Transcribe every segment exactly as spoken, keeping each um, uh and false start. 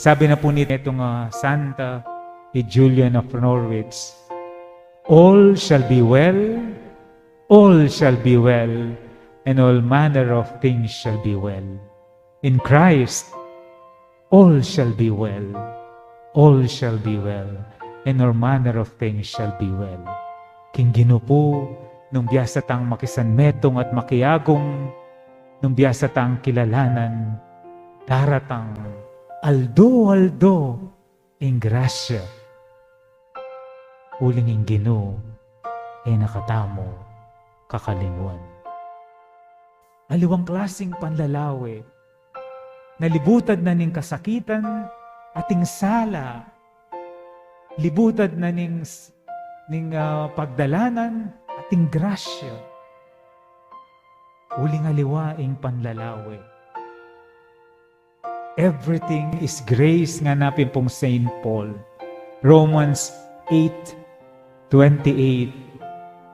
Sabi na pu nitu, ah, santa, i Julian of Norwich, "All shall be well, all shall be well, and all manner of things shall be well. In Christ, all shall be well, all shall be well, and all manner of things shall be well." King Ginu pu, nung biasa tang makisanmetung at makiagung, nung biasa tang kilalanan, daratang aldo-aldo ing grasya. Uling ing Ginu, e na katamu kakalingwan. Aliwang klasing panlalawe, na libutad na ning kasakitan ating sala, libutad na ning s-, ning, ah, pagdalanan ating grasya. Uling aliwa ing panlalawe. Everything is grace, ngana pin pung Saint Paul. Romans eight twenty-eight,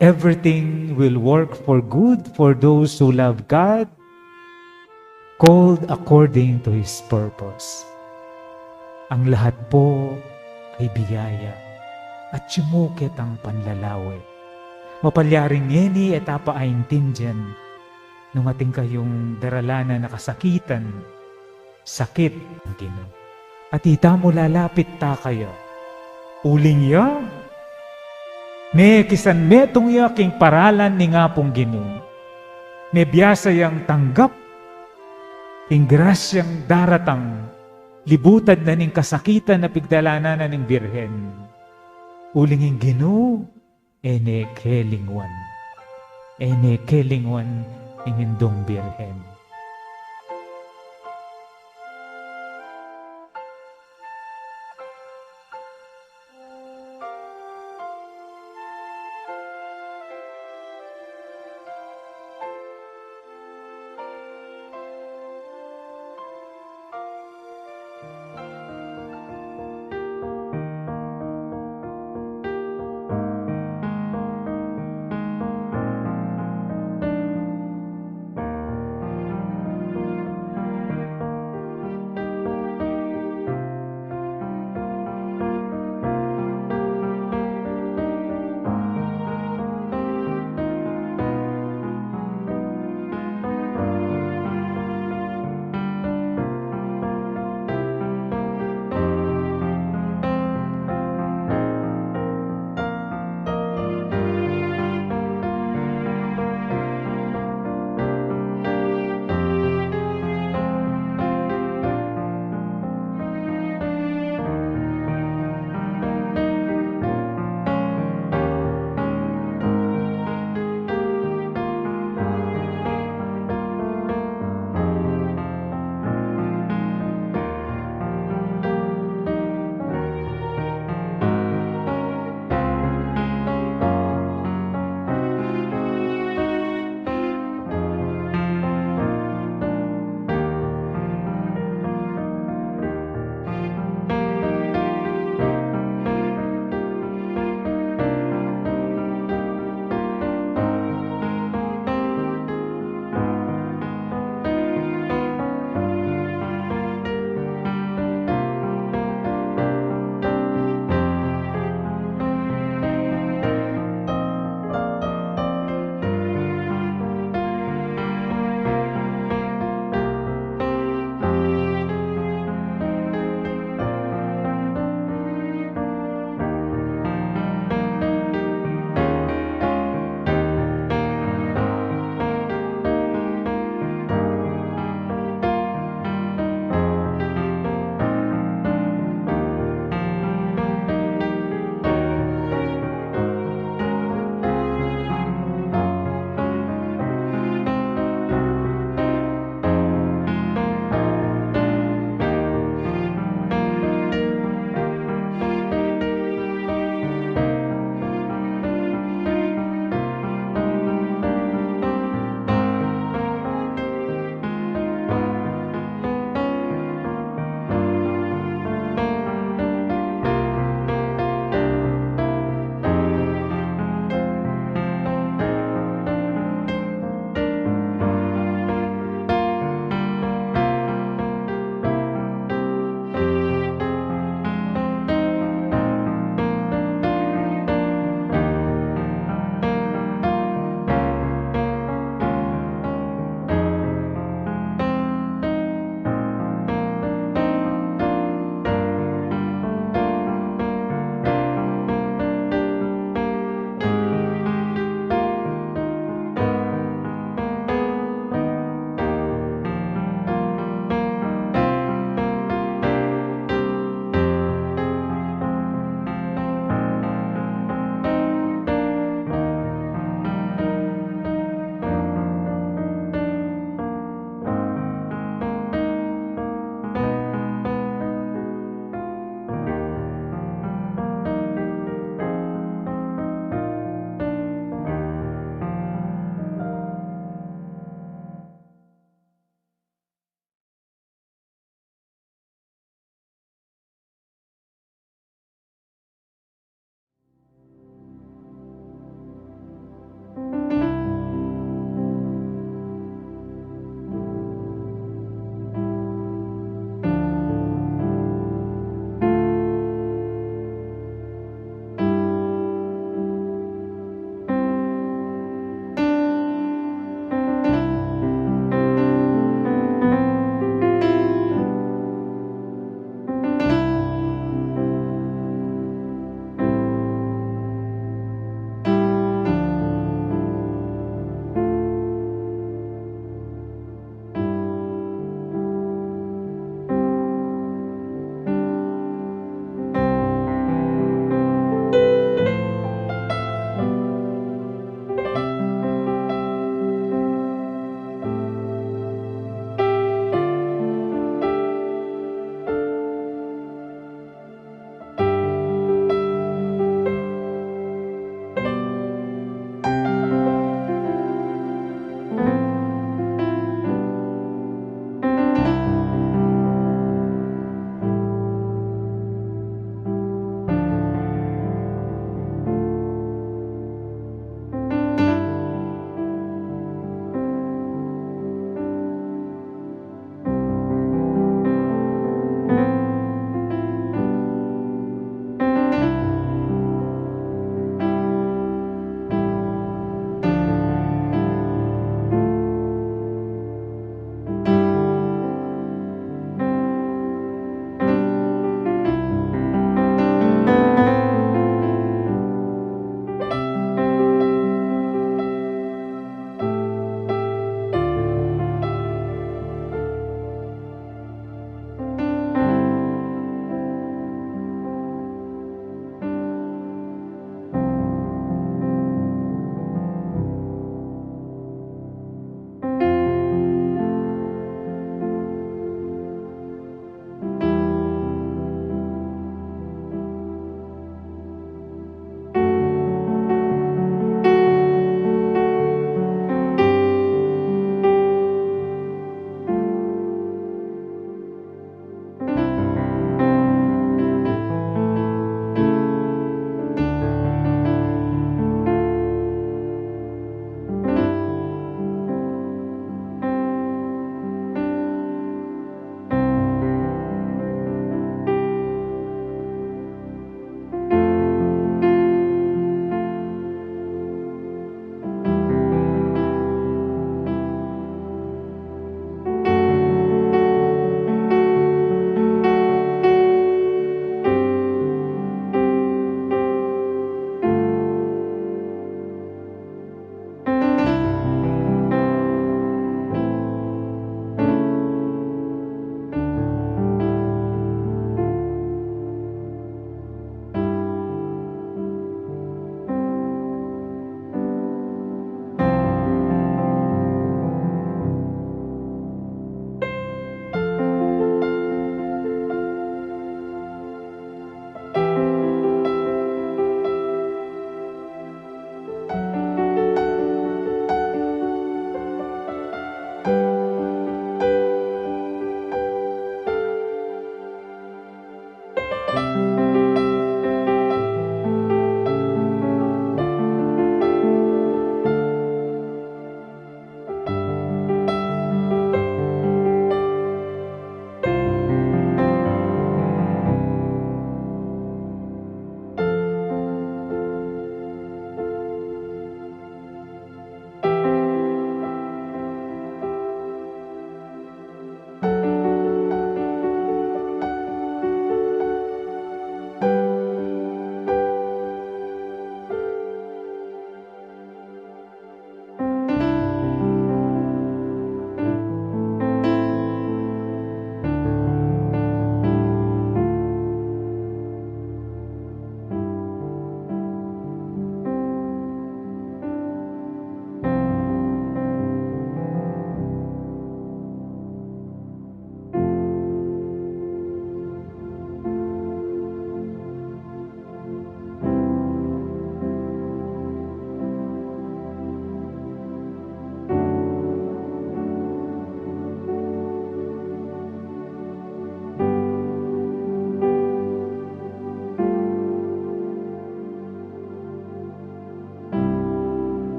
"Everything will work for good for those who love God, called according to His purpose." Ang lahat po ay biyaya at sumuket ang panlalawe. Mapalyaring ngeni e ta pa aintindian nung atin kayung daralanan a kasakitan, sakit, Ginu. At itamu lalapit ta kaya. Uling ya, mekisanmetung ya king paralan ning Apung Ginu. Mebiasa yang tanggap ing grasyang daratang, libutad na ning kasakitan a pigdalanan na ning Birhen. Uling ing Ginu, e ne kelingwan. E ne kelingwan ing Indung Birhen.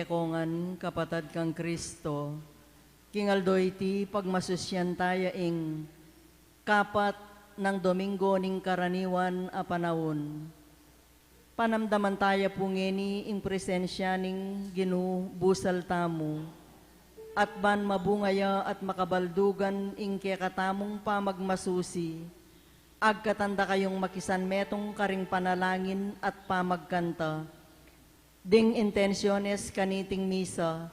Kekong ngan kapatad kang Kristo, king aldo iti pagmasusyan taya ing kapat nang Domingo ning karaniwan a panaun. Panamdaman taya pu ngeni ing presensya ning Ginu busal tamu, at ban mabunga ya at makabaldugan ing kekatamung pamagmasusi, agkatan da kayung makisanmetung karing panalangin at pamagkanta. Ding intensyones kaniting misa,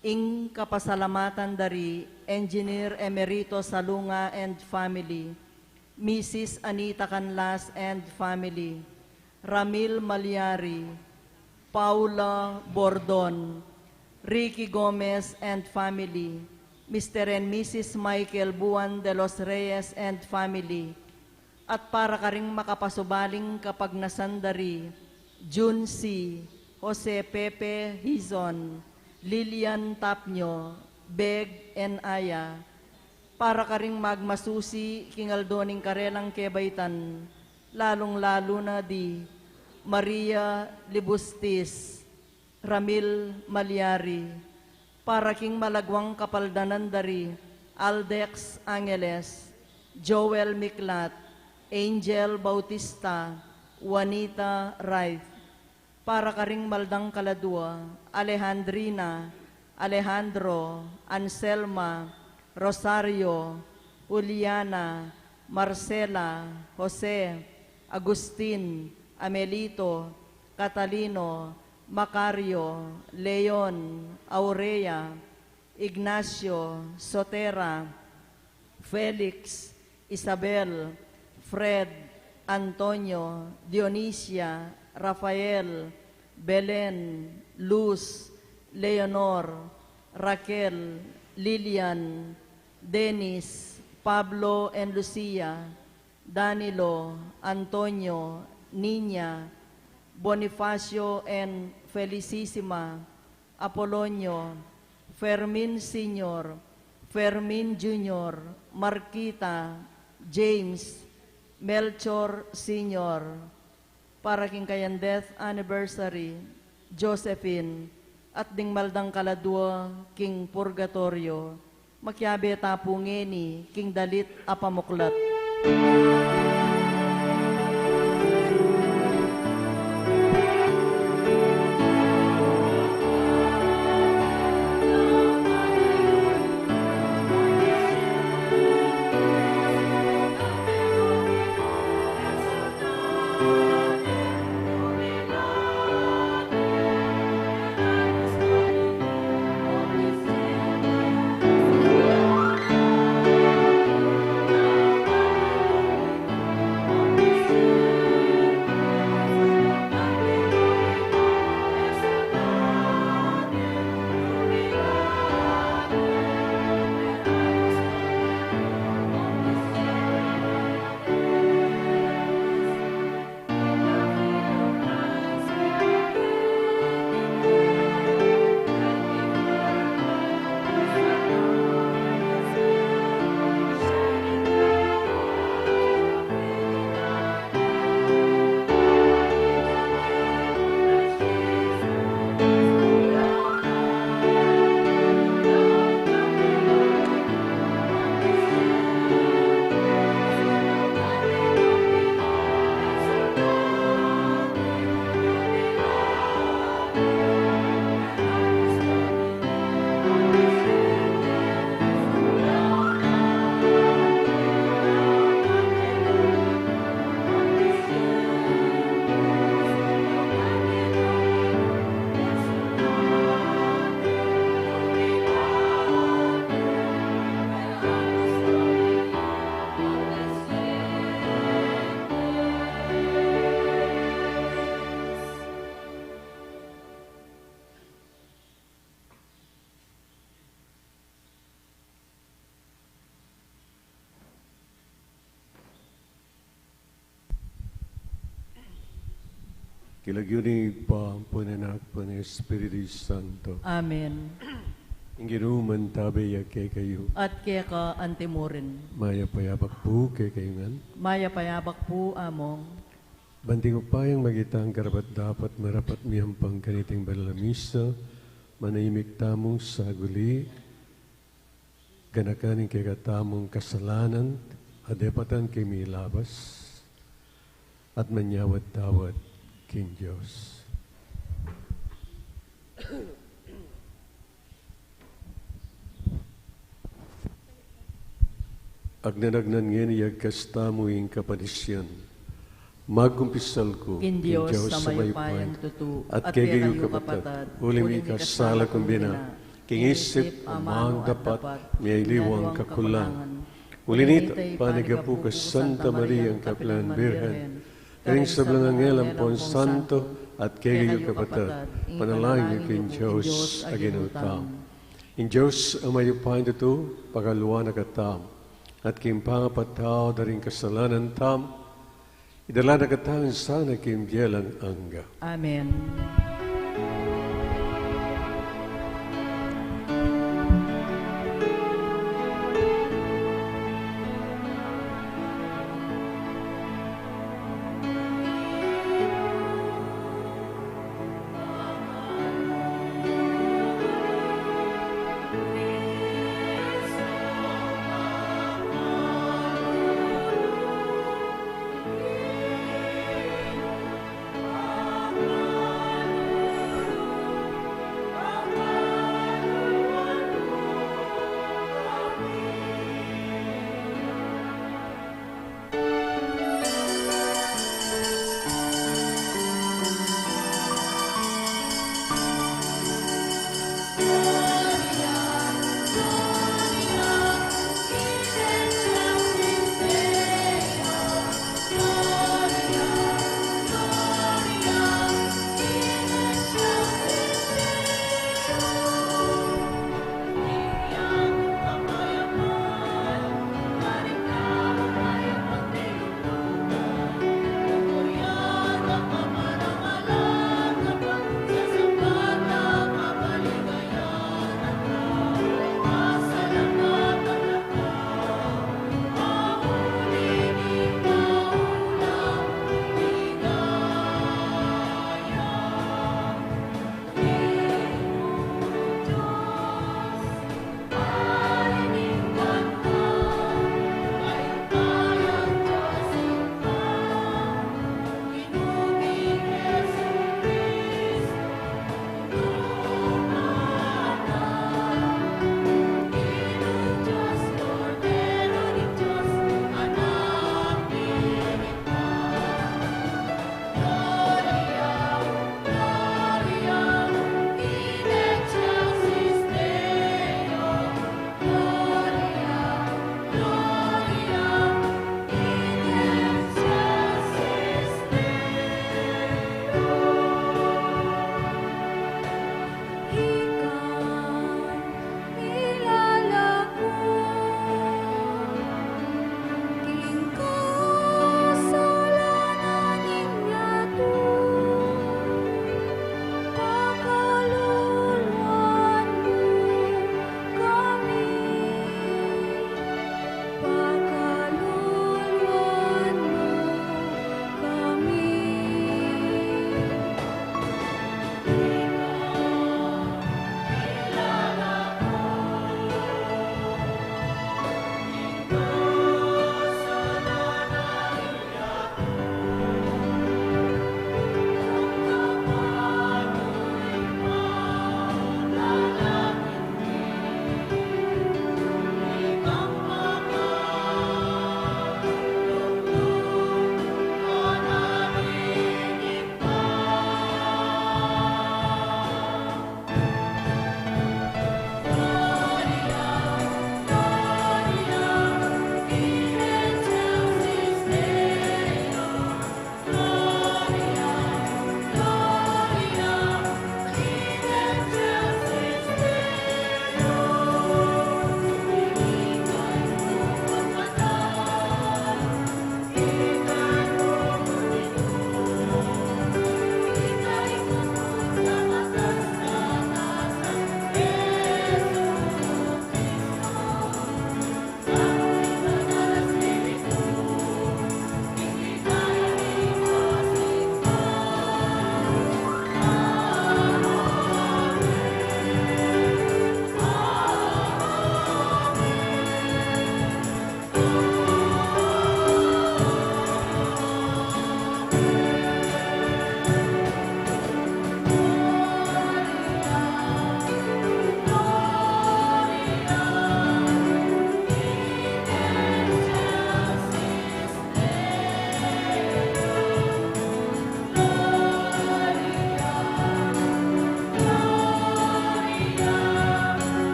ing kapasalamatan da ri Engineer Emerito Salunga and family, Missus Anita Canlas and family, Ramil Malyari, Paula Bordon, Ricky Gomez and family, Mister and Missus Michael Buan de los Reyes and family, at para karing makapasubaling kapagnasan da ri Jun C, Jose Pepe Hizon, Lilian Tapnyo, Beg and Aya, para karing magmasusi king aldo ning karelang kebaitan, lalung-lalu na di Maria Libustis, Ramil Malyari, para king malagwang kapaldanan da ri Aldex Angeles, Joel Miklat, Angel Bautista, Juanita Wright, para karing maldang kaladua, Alejandrina, Alejandro, Anselma, Rosario, Juliana, Marcela, Jose, Agustin, Amelito, Catalino, Macario, Leon, Aurea, Ignacio, Sotera, Felix, Isabel, Fred, Antonio, Dionisia, Rafael, Belen, Luz, Leonor, Raquel, Lilian, Dennis, Pablo and Lucia, Danilo, Antonio, Niña, Bonifacio and Felicissima, Apolonio, Fermin Senior, Fermin Junior, Marquita, James, Melchor Senior, para king kayang death anniversary, Josephine, at ding maldang kaladua king purgatorio, makiabe ta pu ngeni king dalit a pamuklat. King lagyu ning Ibpa, ampo ning Anak, ampo ning Espiritu Santo. Amen. Ing Ginu mantabe ya kekayu. At keka antimurin. Mayap a abak pu kekayu ngan. Mayap a abak pu, Among. Bang king upayang makitang karapat-dapat, marapat miyampang kaniting banal a misa, Manahimik tamung saguli, ganakan ing kekatamung kasalanan a depatan king milabas, at manyawad-tawad king Dios. Agnan-agnan ngeni, yagkas tamu ing kapanisian. Magkumpisal ku king Dios a mayupayang tutu, at kekayu kapatad, uli mi kasala kung bina, king isip, amanu, at dapat, miyaliwang kakulangan. Uli nita, panyawad ku pu kang Santa Maria, ing kapilan Birhen, karing sablang anghel ampon santo, at kekayu kapatad, panalangin yu king Dios a Ginu tamu. Ing Dios a mayupayang tutu, pakaluan na katamu, at king pangapatawad da ring kasalanan tamu, idala na katamu sana king bie alang angga. Amen.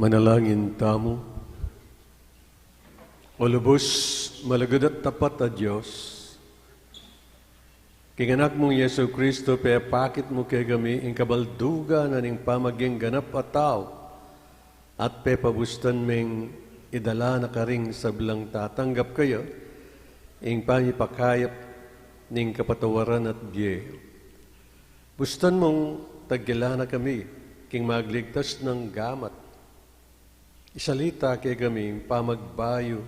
Manalangin tamu. O lubus malugud at tapat a Dios, king Anak mung Jesu Cristo, pepakit mu kekami ing kabaldugan na ning pamaging ganap a tau, at pepabustan meng idala na karing sablang tatanggap kaya ing pamipakayap ning kapatawaran at bie. Bustan mung tagila na kami king magligtas nang gamat. Isalita kekami ing pamagbayu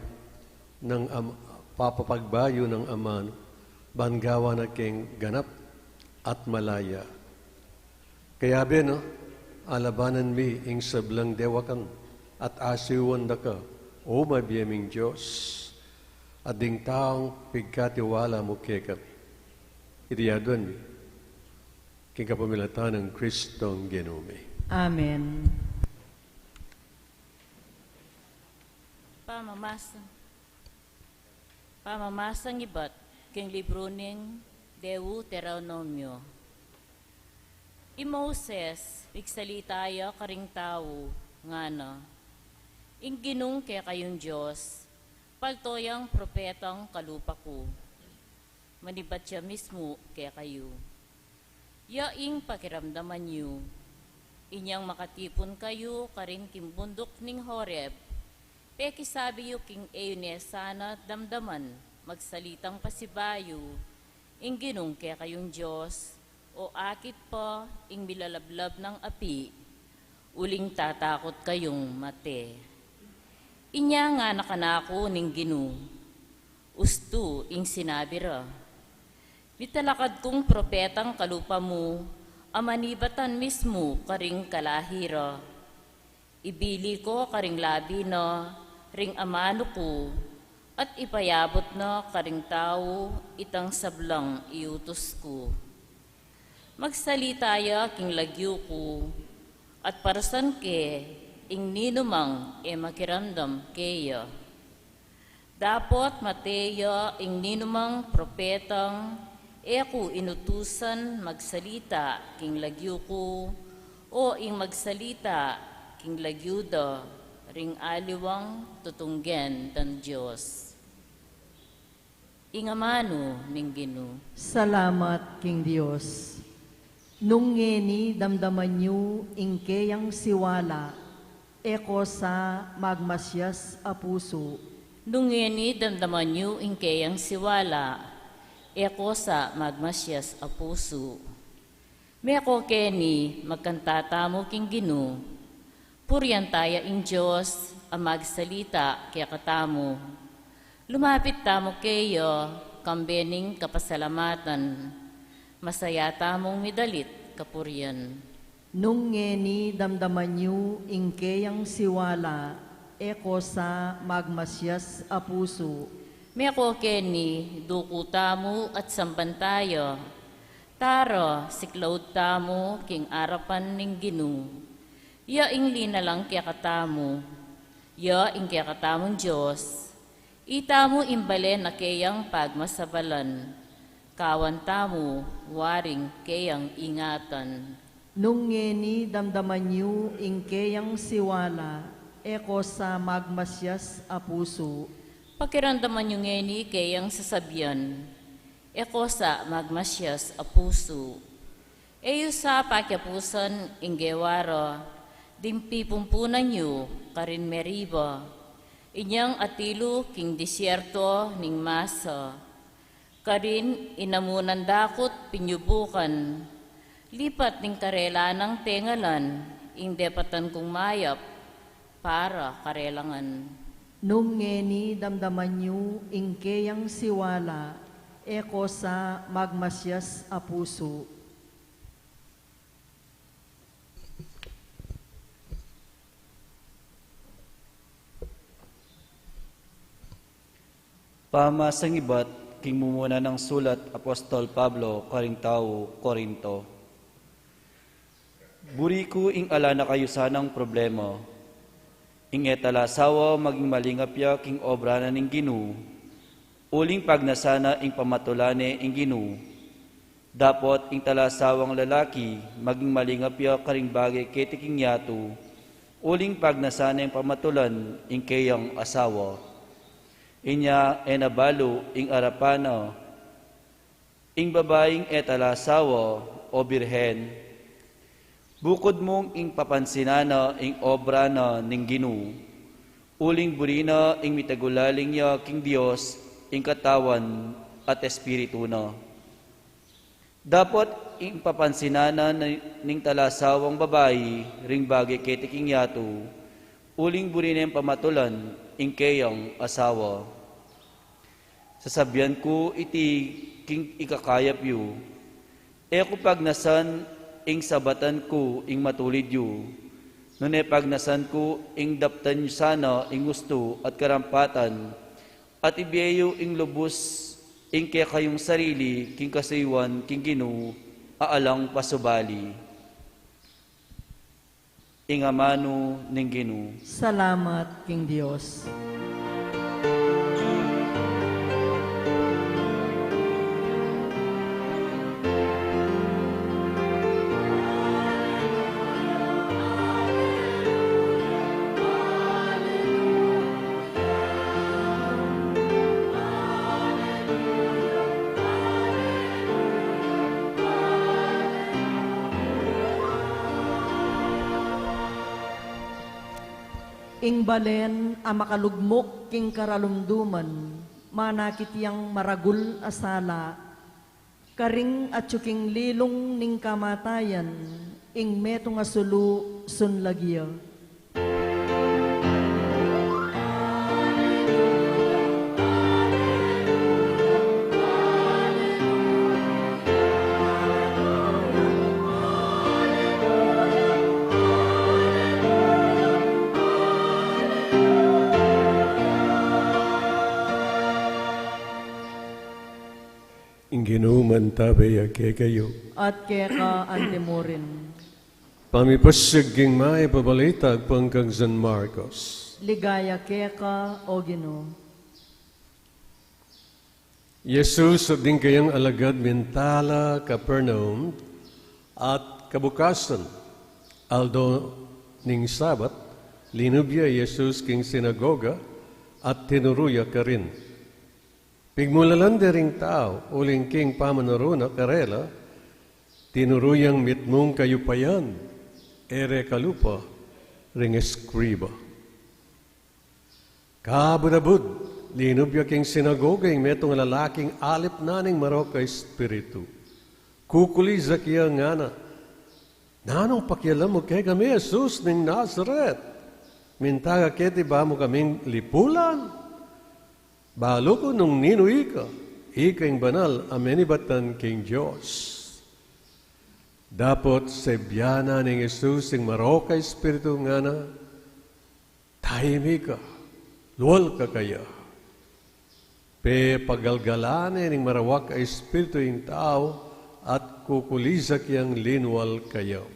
nang am-, papapagbayu nang aman, ban gawa na king ganap at malaya. Kayabe na, alabanan mi ing sablang dewakan at asiwan da ka, o mabie ming Dios, at ding taung pigkatiwala mu kekami. Iti aduan mi king kapamilatan nang Kristong Ginu mi. Amen. Pamamasa. Pamamasang ibat king libru ning Deuteronomio. I Moses, pigsalita ya karing tau, ngana, Ing Ginung kekayung Dios, palto yang propetang kalupa ku. Manibat ya mismu kekayu. Ya ing pakiramdaman yu. Inyang makatipun kayu karin king bunduk ning Horeb, pekisabi yu king e yu ne sana damdaman magsalitang pasibayu, Ing Ginung kekayung Dios, o akit pa ing milalablab nang api, uling tatakut kayung mate. Inya ngana kanaku ning Ginu, ustu ing sinabi ra, Mitalakad kung propetang kalupa mu, a manibatan mismu karing kalahi ra. Ibili ko karing labi na ring amanu ku, at ipayabut na karing tau itang sablang iutus ku. Magsalita ya king lagyu ku, at parasan ke ing ninumang e makiramdam keya. Dapot mate ya ing ninumang propetang e ku inutusan magsalita king lagyu ku, o ing magsalita king lagyu da ring aliwang tutunggen dang Dios. Ing amanu ning Ginu. Salamat king Dios. Nung ngeni damdaman yu ing keyang siwala, e ko sa magmasias a pusu. Nung ngeni damdaman yu ing keyang siwala, e ko sa magmasias a pusu. Meko keni, magkanta tamu king Ginu. Purian taya ing Dios a magsalita kekatamu. Lumapit tamu keya, kambe ning kapasalamatan. Masaya tamung midalit kapurian. Nung ngeni damdaman yu ing keyang siwala, e ko sa magmasias a pusu. Meko keni, duku tamu at samban taya. Tara, siklaud tamu king arapan ning Ginu. Ya ing linalang kekatamu. Ya ing kekatamung Dios. Itamu ing bale na keyang pagmasabalan. Kawan tamu waring keyang ingatan. Nung ngeni damdaman yu ing keyang siwala, e ko sa magmasias a pusu. Pakiramdaman yu ngeni keyang sasabian, e ko sa magmasias a pusu. E yu sa pakiapusan ing gewa ra ding pipumpunan yu karin Meriba, inyang atilu king desierto ning Masa. Karin inamunan dakut pinyubukan, lipat ning karela nang tengalan ing depatan kung mayap para karela ngan. Nung ngeni damdaman yu ing keyang siwala, e ko sa magmasias a pusu. Pamasangibat king mumuna nang sulat Apostol Pablo karing tau Corinto. Buri ku ing ala na kayu sanang problema. Ing e talasawa maging malingap ya king obra na ning Ginu, uling pagnasa na ing pamatula ne ing Ginu. Dapot ing talasawang lalaki maging malingap ya karing bage keti king yatu, Uling pagnasan neng pamatulan ing keyang asawa. Inya e na balu ing arapan na ing babaing e talasawa o birhen. Bukud mung ing papansinan na ing obra na ning Ginu, uling buri na ing mitagulaling ya king Dios ing katawan at espiritu na. Dapot ing papansinan na ni-, ning talasawang babai ring bage keti king yatu, uling buri neng pamatulan ing keyang asawa. Sasabian ku iti king ikakayap yu, e ku pagnasan ing sabatan ku ing matulid yu, nune pagnasan ku ing daptan yu sana ing ustu at karampatan, at ibie yu ing lubus ing kekayung sarili king kasuyuan king Ginu a alang pasubali. Ing amanu ning Ginu. Salamat king Dios. Ing balen a makalugmuk king karalumduman, manakit yang maragul a sala, karing atyu king lilung ning kamatayan, ing metung a sulu sunlag ya. Ing Ginu mantabe ya kekayu. At keka antimurin. Pamipasiag king mayap a balita agpang kang San Marcos. Ligaya keka, O Ginu. Jesus at ding kayang alagad mintala Capernaum, at kabukasan, aldo ning Sabat, linub ya i Jesus king sinagoga, at tinuru ya karin. Pigmulalan de ring tau, uling king pamanuru na karela, tinuru yang mitmung kayupayan, e re kalupa ring eskriba. Kabud-abud, linub ya king sinagoga ing metung a lalaking alip na ning marok a espiritu. Kukulizak ya ngana, "Nanung pakialam mu kekami, Jesus ning Nazaret? Minta ka keti ba mu kaming lipulan? Balu ku nung ninu ika, ika ing banal a menibatan king Dios." Dapot sebian na ning Jesus ing marok a espiritu ngana, "Tahimik ka, lual ka kaya." Pepagalgalan ne ning marawak a espiritu ing tau at kukulizak yang linual kaya.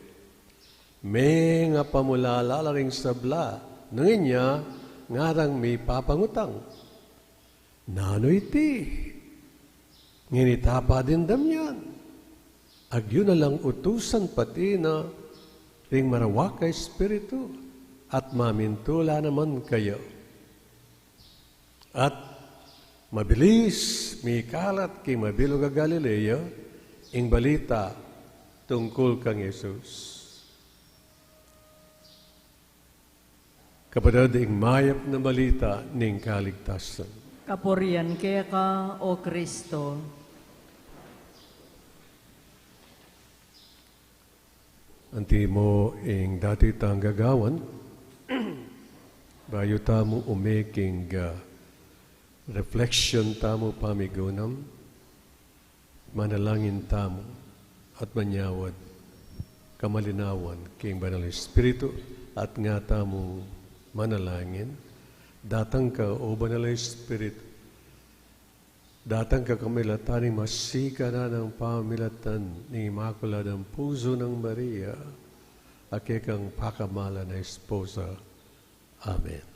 Mengapamulala la ring sabla, nung inya ngarang mipapangutang, "Nanu iti? Ngeni ta pa dindam yan? Agyu na lang utusan pati na ring marawak a espiritu, at mamintu la naman kaya." At mabilis mikalat king mabilug a Galilea ing balita tungkul kang Jesus. Kapatad, ing mayap na balita ning kaligtasan. Kapurian keka, O Kristo. Antimo ing dati tang gagawan, bayu tamu ume king, ah, reflection tamu pamigunam, manalangin tamu at manyawad kamalinawan king Banal Espiritu, at nga tamu manalangin, "Datang ka, O Banal Espiritu, datang ka kamilatan ning masikan a pamilatan ning Imakuladang Puso nang Maria, a kekang pakamalan a esposa." Amen.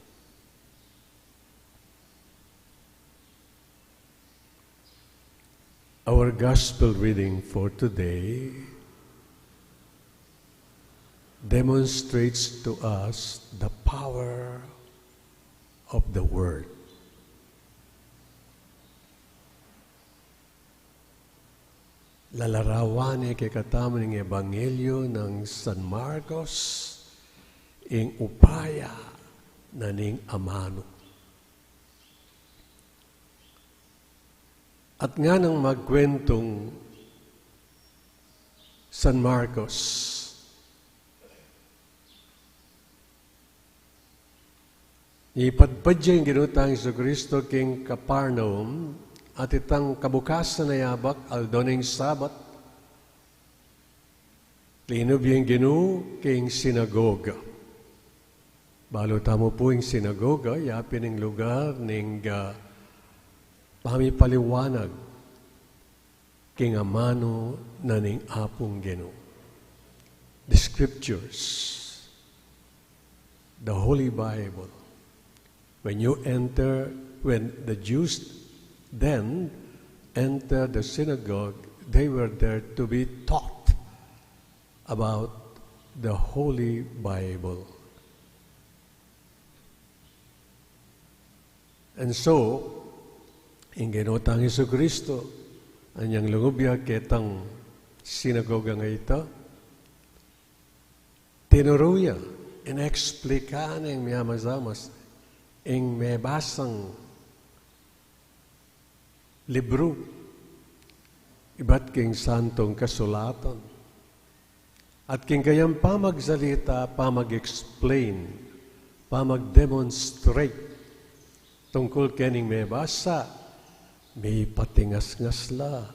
Our gospel reading for today, demonstrates to us the power of the Word. Lalarawan ne kekatamu ning Ebanghelyo nang San Marcos ing upaya na ning amanu. At nganang magkuentung San Marcos, ipadpad ya ing Ginu tang Jesucristo king Capernaum, at itang kabukasan a yabak, aldo ning Sabat, linub ya ing Ginu king sinagoga. Balu tamu pu ing sinagoga, ya pin ing lugar ning, ah, pamipaliwanag king amanu na ning Apung Ginu. The scriptures, the Holy Bible. When you enter, when the Jews then enter the synagogue, they were there to be taught about the Holy Bible. And so, ing Ginu tang Jesucristo, anyang lungub ya ketang sinagoga a ita, tinuru ya, inexplika ne ing miyamasamas, ing mebasang libru, ibat king Santong Kasulatan. At king kayang pamagsalita, pamag-explain, pamag-demonstrate tungkul kening mebasa, mipatingasngas la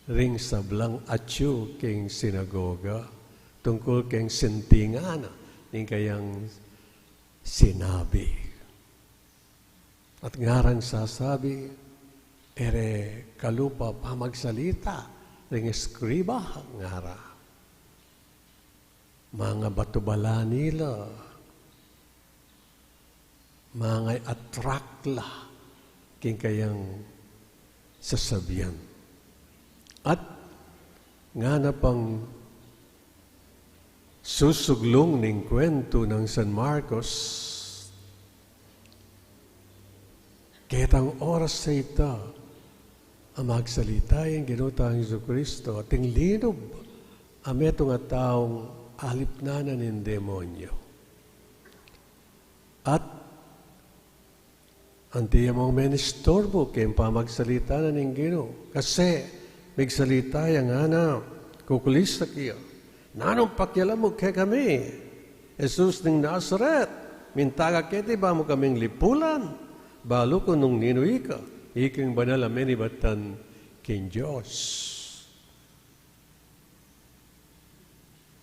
ring sablang atyu king sinagoga, tungkul keng sintingan na ning kayang sinabi. At ngarang sasabi, e re kalupa pamagsalita ring eskriba, ngara. Manga batubalan ila, manga-attract la king kayang sasabian. At ngana pang susuglung ning kuentu nang San Marcos, ketang oras a ita a magsalita ya ing Ginu tang Jesucristo, ating linub a metung a taung alipnan na ning demonyo. At anti ya mung menisturbu keng pamagsalita na ning Ginu. Kasi migsalita ya, ngana, kukulisak ya, "Nanung pakialam mu kekami, Jesus ning Nazaret? Minta ka keti ba mu kaming lipulan? Balu ku nung ninu ika, ika ing banal a menibatan king Dios."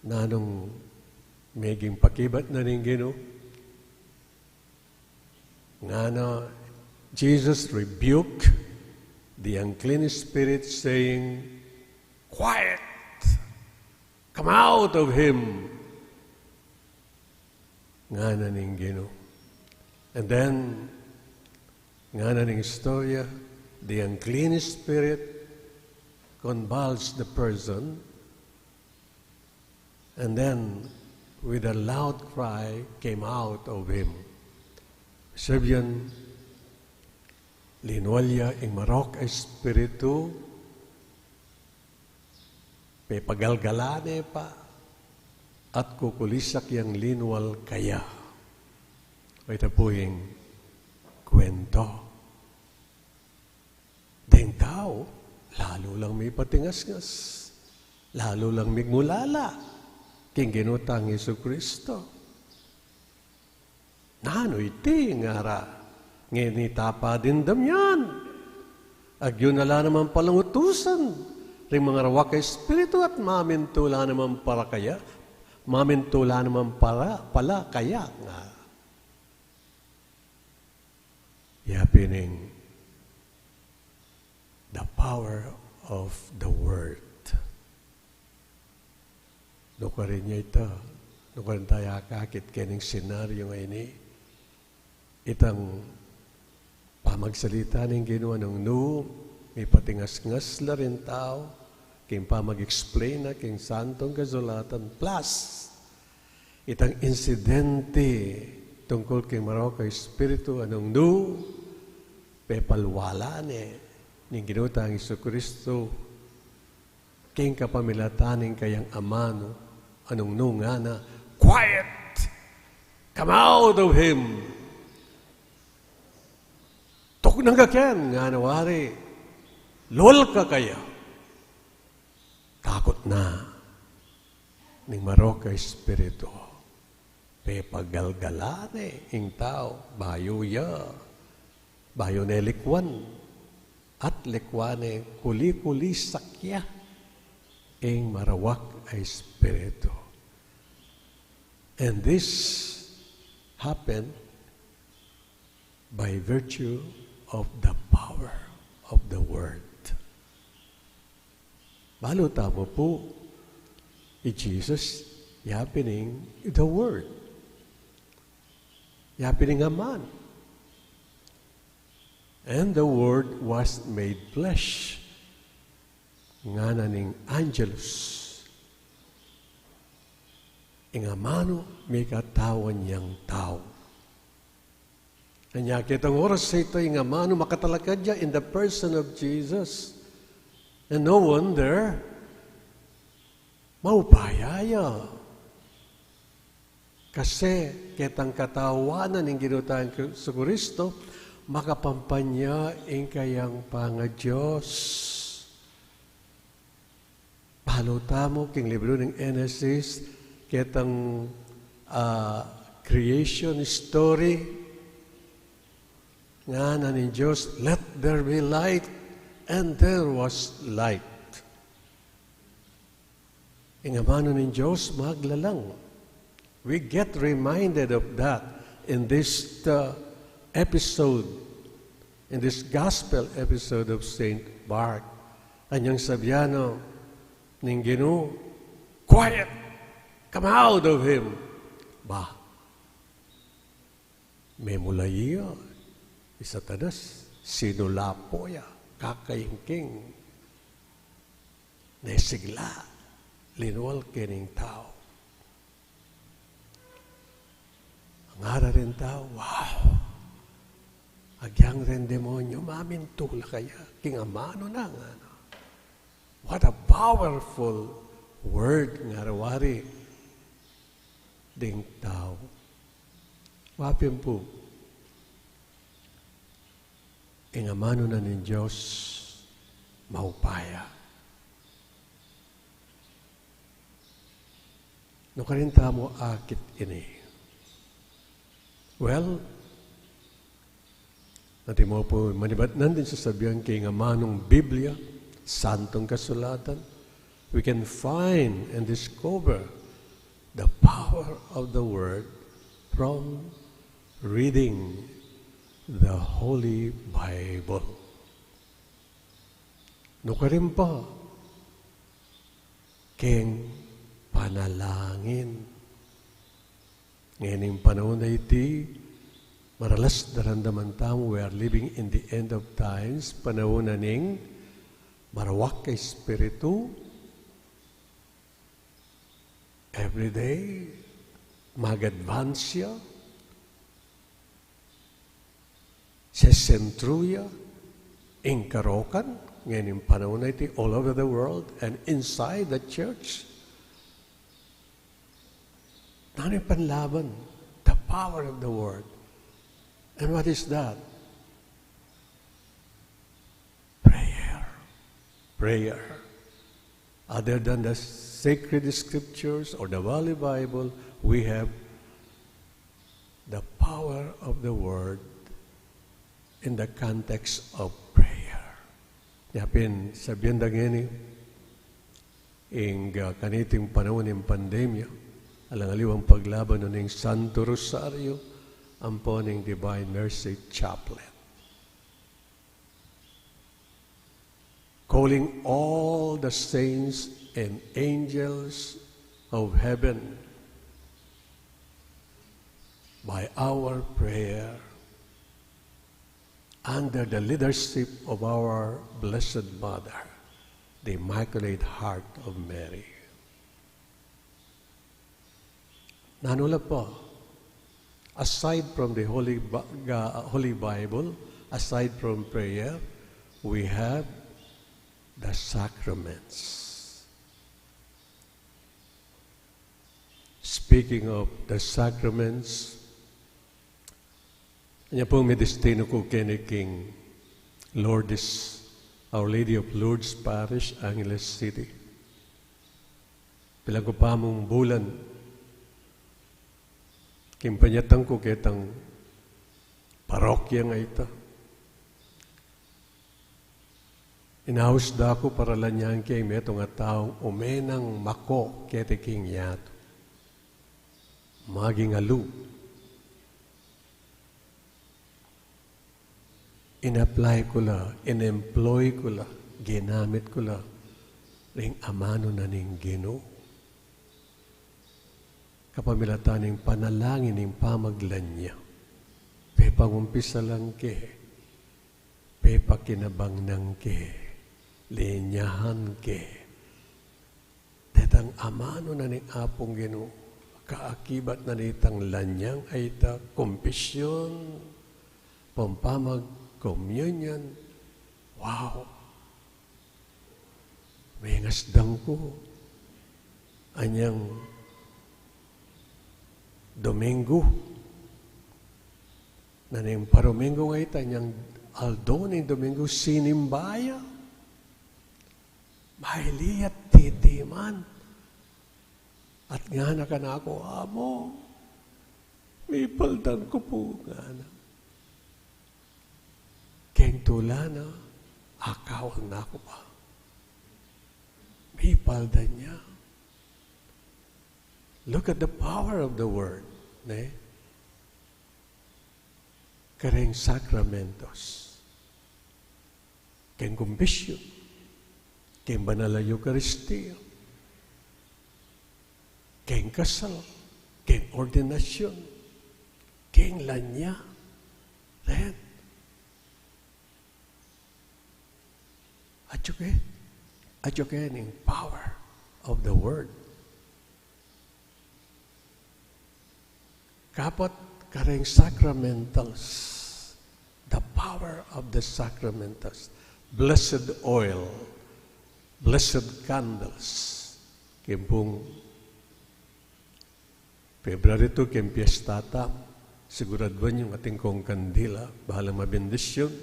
Nanung meging pakibat na ning Ginu? Ngana, Jesus rebuked the unclean spirit, saying, "Quiet! Come out of him!" Ngana ning Ginu. And then, ngana ning istorya, the unclean spirit convulsed the person, and then, with a loud cry, came out of him. Sabian, linwal ya ing marok a espiritu, pepagalgalan ne pa, at kukulisak yang linwal kaya. Ita pu ing kuento. Deng tau, lalu lang mipatingasngas, lalu lang migmulala king Ginu tang Jesucristo. Nanu iti, ngara, ngeni tapa dimdam yan? Agyu na la naman palang utusan ring mangarawak a espiritu at mamintu la naman para kaya, mamintu la naman para, pala kaya, ngara. Ya pin ing the power of the word. Nukarin ya ita, nukarin taya akakit kening senaryo ngeni, itang pamagsalita ning Ginu nung nu, mipatingasngas la ring tau king pamag-explain na king Santong Kasulatan. Plus, Itang insidente tungkul king marok a espiritu, anung nu pepalwala ne ning Ginu tang Jesucristo king kapamilatan ning kayang amanu, anung nu ngana, "Quiet! Come out of him!" "Tuknang ka ken," ngana wari, "lul ka kaya." Takut na ning marok a espiritu. Pepagalgala ne ing tau, bayu ya, bayu ne likwan, at likwan ne kuli-kulisak ya ing marawak a espiritu. And this happened by virtue of the power of the word. Balu tamu pu, i Jesus, ya pin ing the Word. Ya pin ing amanu. "And the Word was made flesh." Ngana ning Angelus, ing amanu mikatawan yang tau. Anya ketang oras a ita, ing amanu makatalakad ya in the person of Jesus. And no wonder, maupaya ya. Kasi ketang katauan ning Ginu tang Jesucristo, makapampanya ing kayang pangadios. Balu tamu king libru ning Genesis, ketang, ah, creation story. Ngana ning Dios, "Let there be light," and there was light. Ing amanu ning Dios maglalang. We get reminded of that in this, uh, episode, in this gospel episode of Saint Mark. Anyang sabian na ning Ginu, "Quiet! Come out of him!" Ba, memulayi ya, i Satanas, sinulapo ya, kakaingking. Nesigla, linwal kening tau. Ngara ring tau, "Wow! Agyang reng demonyo, mamintu la kaya king amanu nang," ngana. What a powerful word, ngara wari ding tau. Wa pin pu, ing amanu na ning Dios maupaya. Nukarin tamu akit ini? Well, atin mu pu manibat nandin sasabian king amanung Biblia, Santung Kasulatan, we can find and discover the power of the Word from reading the Holy Bible. Nukarin pa, keng panalangin. Ngening panaun a iti, maralas daramdaman tamu, we are living in the end of times, panaun na ning marawak a espiritu, every day, mag-advance ya, sesentru ya ing karokan, ngening panaun a iti, all over the world and inside the church. Nanu ing panlaban? The power of the word. And what is that? Prayer. Prayer. Other than the sacred scriptures or the Holy Bible, we have the power of the word in the context of prayer. Yapin, sabian da ngeni, ing, ah, kaniting panaun ning pandemya, alang aliwang paglaban ning Santo Rosario, ampo ning Divine Mercy Chaplet. Calling all the saints and angels of heaven by our prayer under the leadership of our Blessed Mother, the Immaculate Heart of Mary. Nanu la pa? Aside from the Holy, Ba-, Ga-, Holy Bible, aside from prayer, we have the sacraments. Speaking of the sacraments, anya pung midestinu ku keni king Lourdes, Our Lady of Lourdes Parish, Angeles City. Pilan ku pa mung bulan, king panyatang ku ketang parokya a ita. Inaus da ku para lanyan ke ing metung a taung umenang mako keti king yatu. Maging alu. In-apply ku la, in-employ ku la, ginamit ku la ring amanu na ning Ginu. Kapamilatan ning panalangin ning pamaglanya. Pepangumpisalan ke, pepakinabangnan ke, linyahan ke. Detang amanu na ning Apung Ginu, kaakibat na nitang lanyang a ita, kumpisyon, pampamag, communion. Wow! Mengasdang ku, anyang Domingo, na ning paruminggu a ita, anyang aldo ning Domingo, sinimba ya. Mailiat titiman. At ngana kanaku, "Amo, mipaldan ku pu," ngana. Keng tula na, akawan na ku pa. Mipaldan ya. Look at the power of the word, ne? Kareng sakramentos. Keng kumpisyon, keng banal a Eukaristia, keng kasal, keng ordinasyon, keng lanya, ren. Atyu ke, atyu ke ning power of the word. Kapat, kareng sacramentals, the power of the sacramentals, blessed oil, blessed candles. Keng pung February two, keng piesta ta, siguraduan yung atin kong kandila, bahala mabendisyun.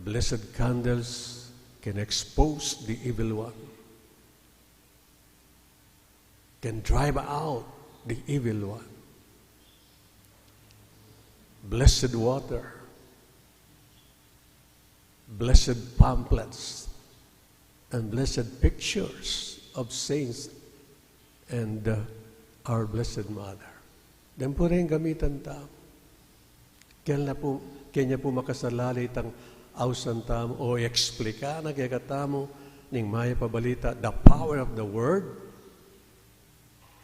Blessed candles can expose the evil one, can drive out the evil one. Blessed water, blessed pamphlets, and blessed pictures of saints and, uh, our Blessed Mother. Dem pu ring gamitan ta. Kenya pu, kenya pu makasalali tang ausan tamu o eksplika na kekatamu ning mayap a balita, the power of the word.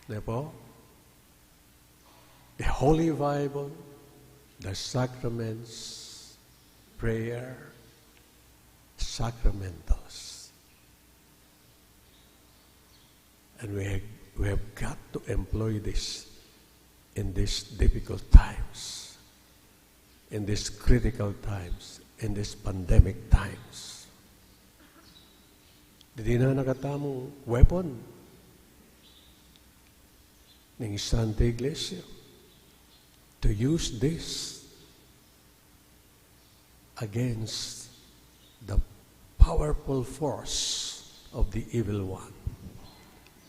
Ne pu? The Holy Bible, the sacraments, prayer, sacramentals. And we have, we have got to employ this in these difficult times, in these critical times, in these pandemic times. Dininan na katamu weapon ning Santa Iglesia to use this against the powerful force of the evil one.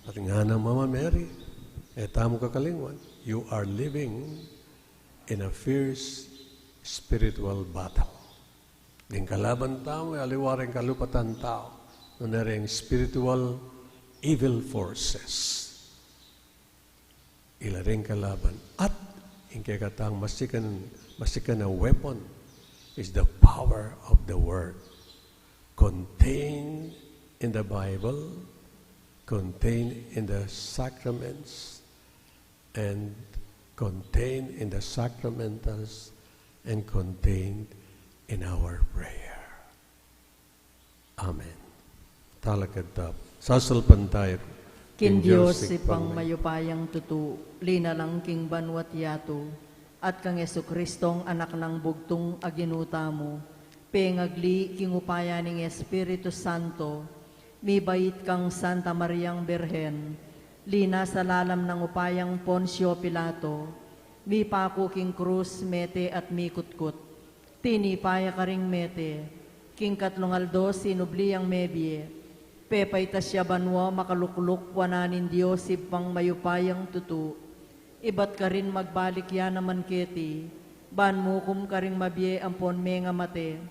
At ngana Mama Mary, e tamu kakalingwan, you are living in a fierce spiritual battle. Ding kalaban tamu, e aliwa ring kalupatan tau, nune ring spiritual evil forces. Ila ring kalaban. At ing kekatang masikan, masikan a weapon is the power of the word, contained in the Bible, contained in the sacraments, and contained in the sacramentals, and contained in our prayer. Amen. Talakad tamu. Sasalpantaya ku King Dios Ibpang mayupayang tutu, linalang king banua't yatu, at kang Jesucristong Anak nang bugtung a Ginu tamu, pengagli king upaya ning Espiritu Santo, mibait kang Santa Mariang Birhen, linasa lalam nang upayang Poncio Pilato, mipaku king krus, mete at mikutkut. Tinipa ya karing mete, king katlung aldo sinubli yang mebie. Pepaitas ya banua makalukluk wanan ning Dios Ibpang mayupayang tutu. Ibat karin magbalik ya naman keti, ban mukum karing mabie ampon mengamate.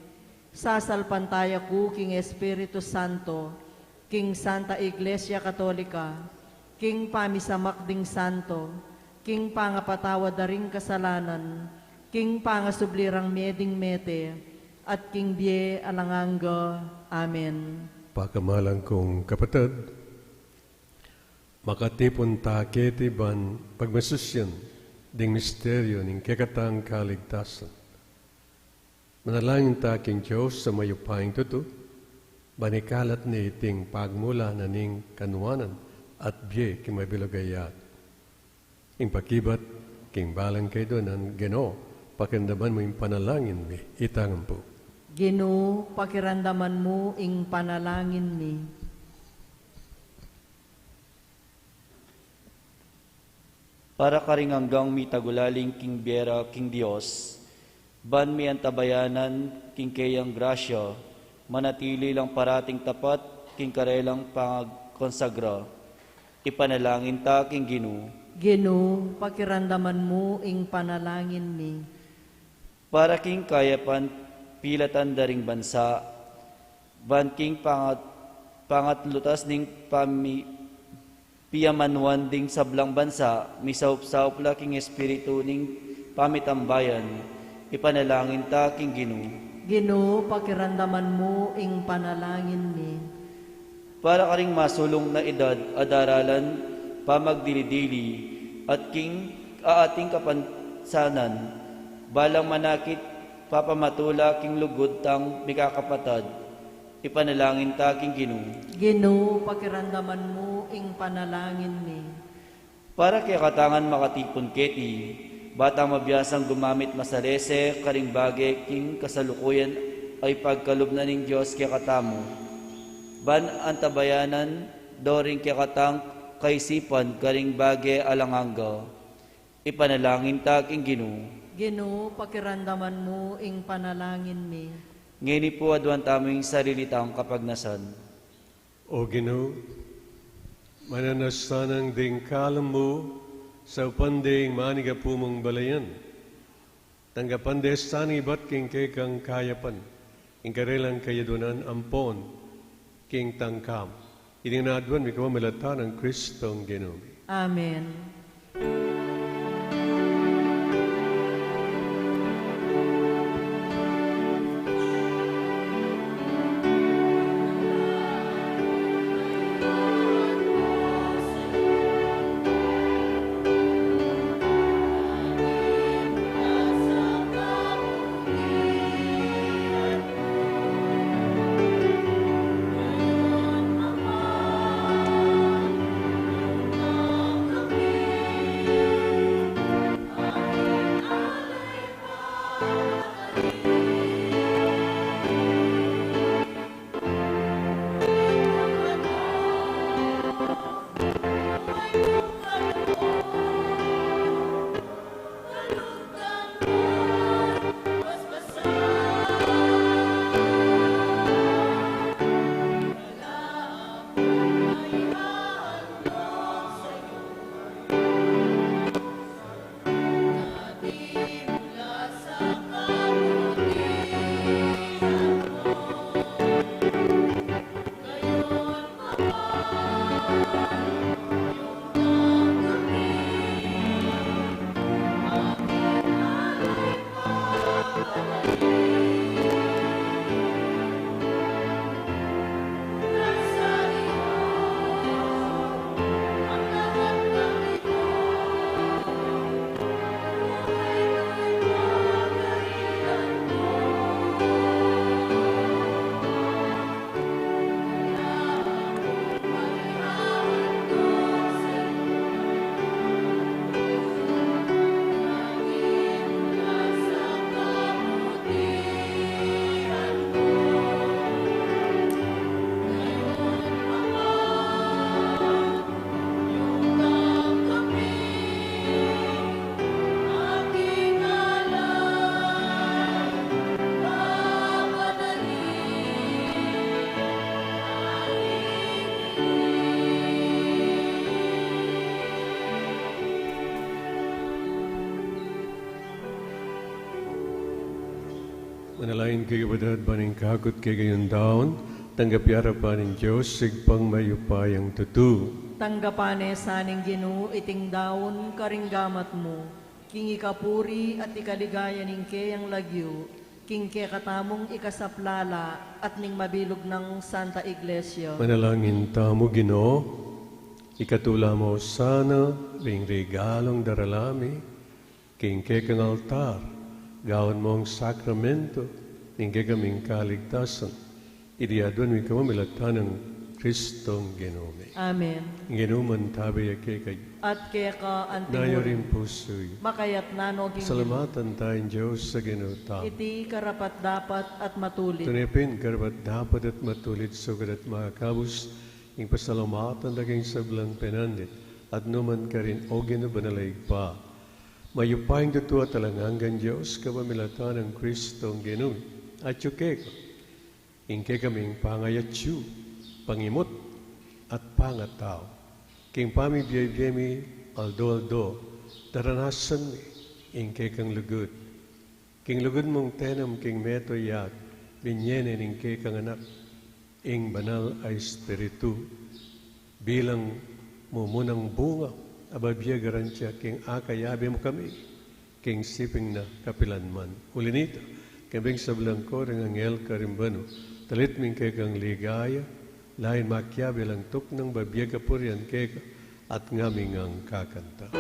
Sasalpantaya ku king Espiritu Santo, king Santa Iglesia Katolika, king pamisamak ding santo, king pangapatawad da ring kasalanan, king pangasubli rang mie ding mete, at king bie alang angga. Amen. Pakamalan kung kapatad, makatipun ta keti ban pagmasusyan ding misteryu ning kekatang kaligtasan. Manalangin ta king Dios a mayupayang tutu, ban ikalat ne iting pagmulanan ning kanuanan at bie king mabilug a yatu. Ing pakibat king balang kaiduanan. Ginu, pakiramdaman mu ing panalangin mi. Itang ampo. Ginu, pakiramdaman mu ing panalangin mi. Para karing anggang mitagulaling king bie ra king Dios, ban mi antabayanan king keyang grasya, manatili lang parating tapat king karelang pangagkonsagra. Ipanalangin ta king Ginu. Ginu, pakiramdaman mu ing panalangin mi. Para king kayapan pilatan da ring bansa, ban king pangat-, pangatlutas ning pami-, piamanuan ding sablang bansa, misaup-saup la king espiritu ning pamitambayan, ipanalangin ta king Ginu. Ginu, pakiramdaman mu ing panalangin mi. Para karing masulung na idad a daralan pamagdili-dili, at king aating kapansanan, balang manakit papamatula king lugud tang mikakapatad, ipanalangin ta king Ginu. Ginu, pakiramdaman mu ing panalangin mi. Para kekatangan makatipun keti, ba tang mabiasang gumamit masalese karing bage king kasalukuyan a ipagkalub na ning Dios kekatamu, ban antabayanan do ring kekatang kaisipan karing bage alang angga. Ipanalangin ta king Ginu. Ginu, pakiramdaman mu ing panalangin mi. Ngeni pu aduan tamu ing sarili tang kapagnasan. O Ginu, mananasanang ding kalam mu saupan ding manigapu mung balayan. Tanggapan de sanang ibat king kekang kayapan ing karelang kayaduanan ampon king tangkam. Iti ngan aduan mi keka, mayupayang Kristong Ginu mi. Amen. Manalangin kayu, kapatad, ban ing kakut kekayung daun, tanggapan ya ning Dios, Ibpang mayupayang tutu. Tanggapan na sa ning Ginu iting daun karing gamat mu, king ikapuri at ikaligaya ning keyang lagyu, king kekatamung ikasaplala at ning mabilug nang Santa Iglesia. Manalangin tamu. Ginu, ikatula mu sana ring regalung darala mi king kekang altar, gawan mung sakramento ning kekaming kaligtasan. Iti aduan mi keka, pamilatan nang Kristong Ginu mi. Amen. Ing Ginu mantabe ya kekayu. At keka antimu rin. Ing pusu yu. Makayatna no king Ginu. Salamatan taya ing Dios a Ginu tamu. Iti karapat-dapat at matulid. Tune pin karapat-dapat at matulid, sukat at makabus, ing pasalamatan da ka king sablang penandit at nu man karin, o Ginu, banal a Ibpa, mayupayang tutu at alang anggang Dios, kapamilatan nang Kristong Ginu mi. Atyu keka ing kekaming pangayatyu, pangimut, at pangatau. King pamibie-bie mi aldo-aldo, daranasan mi ing kekang lugud. King lugud mung tenam king meto yat, binie ne ning kekang Anak ing Banal a Espiritu bilang mumunang bunga a babie garantia king akayabe mu kami king siping na kapilan man. Uli nita, kami ing sablang koro ning anghel karing banua, talit mi ing kekang ligaya, lain makiabe lang tuknang babie kapurian keka, at ngami ngang kakanta.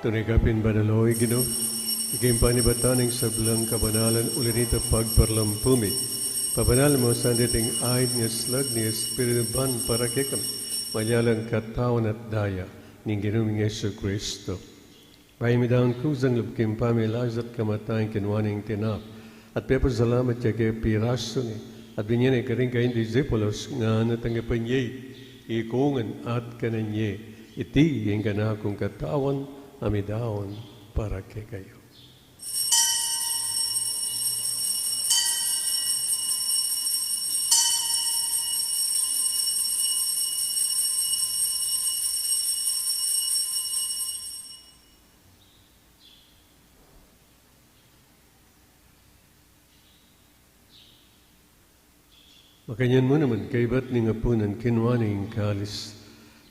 Tune ka pin banal, o Ginu, ika ing panibatan ning sablang kabanalan, uli nita pagparlampu mi, pabanal mu sa ding ain ning slag ning Espiritu mu ban para kekami maging katawan at daya ning Ginu ming Jesucristo. Bayu midaun kusang lub king pamilasa at kamatayan, kinua ne ing tinape, at pepasalamat ya keka, pirasu ne, at binie ne karing kayang disipulos, ngana, tanggapan ye, ikongan at kanan ye, iti ing kanakung katawan a midaun para kekayu. Makanyan mu naman, kaybat ning apunan, kinua ne ing kalis,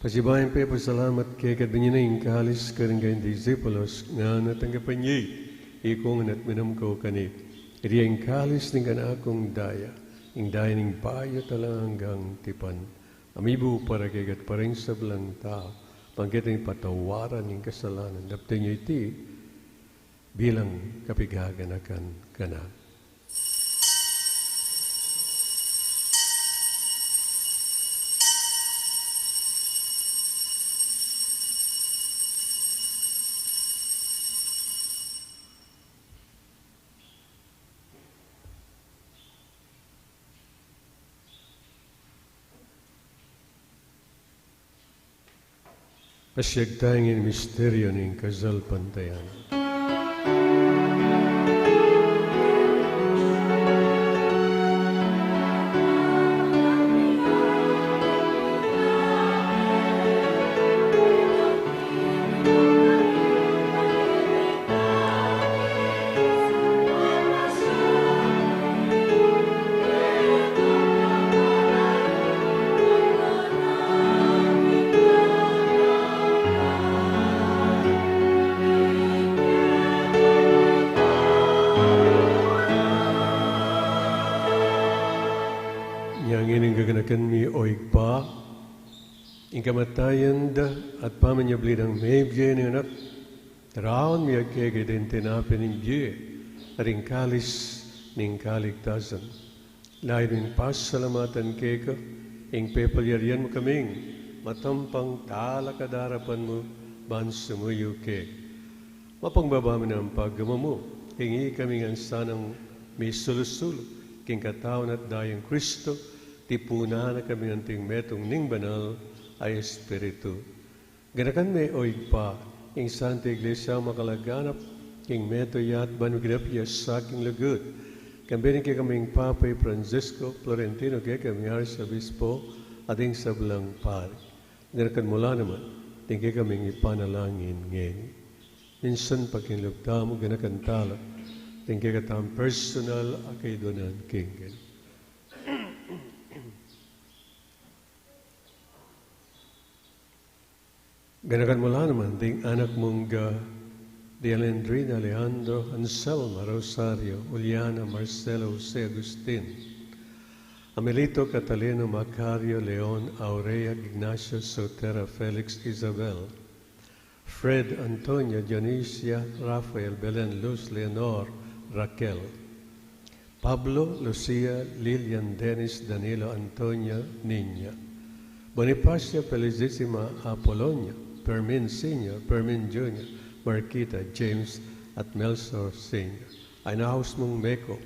pasibayu yang pepasalamat keka, binie ne ing kalis karing kayang disipulos, ngana, tanggapan ye, ikongan at minum kayu keni, iti ing kalis ning kanakung daya, ing daya ning bayu at alang anggang tipan, a mibu para kekayu at para king sablang tau, pangketa ning kapatawaran ning kasalanan. Daptan ye iti bilang kapaganakan kanaku. Pasiag taya king misteryu ning kasalpantayanan. Gaganakan mi, o Ibpa, ing kamatayan da at pamanyubli nang mebie ning Anak, daraun mi keka iting tinape ning bie at ing kalis ning kaligtasan. Lalu ming pasalamatan keka ing pepalyarian mu kaming matampang talakad arapan mu ban sumuyu keka. Mapakumbaba mi nang pagmamanu, king ikami ngan sanang misulu-sulu king katawan at dayang Kristo, tipunan na kami anting metung ning Banal a Espiritu. Ganakan me, o Ibpa, ing Santa Iglesia makalaganap king meto ya at ban migdap ya sa king lugud, kambe ning kekaming Papa i Francisco, Florentino kekaming Arsobispo, at ding sablang pari. Ganakan mu la naman ding kekaming ipanalangin ngeni. Minsan pa king lub tamu, ganakan ta la ding kekatamung personal a kaiduanan king Ginu. Ganakan mu la naman ding anak mung ga Dialendrina, Alejandro, Anselma, Rosario, Juliana, Marcelo, Jose, Agustin, Amelito, Catalino, Macario, Leon, Aurea, Ignacio, Sotera, Felix, Isabel, Fred, Antonia, Dionisia, Rafael, Belen, Luz, Leonor, Raquel, Pablo, Lucia, Lilian, Dennis, Danilo, Antonia, Niña, Bonifacio, Felicissima, Apolonia, Fermin Senior, Fermin Junior, Marquita, James, at Melchor Senior. Ay nahaus mung meko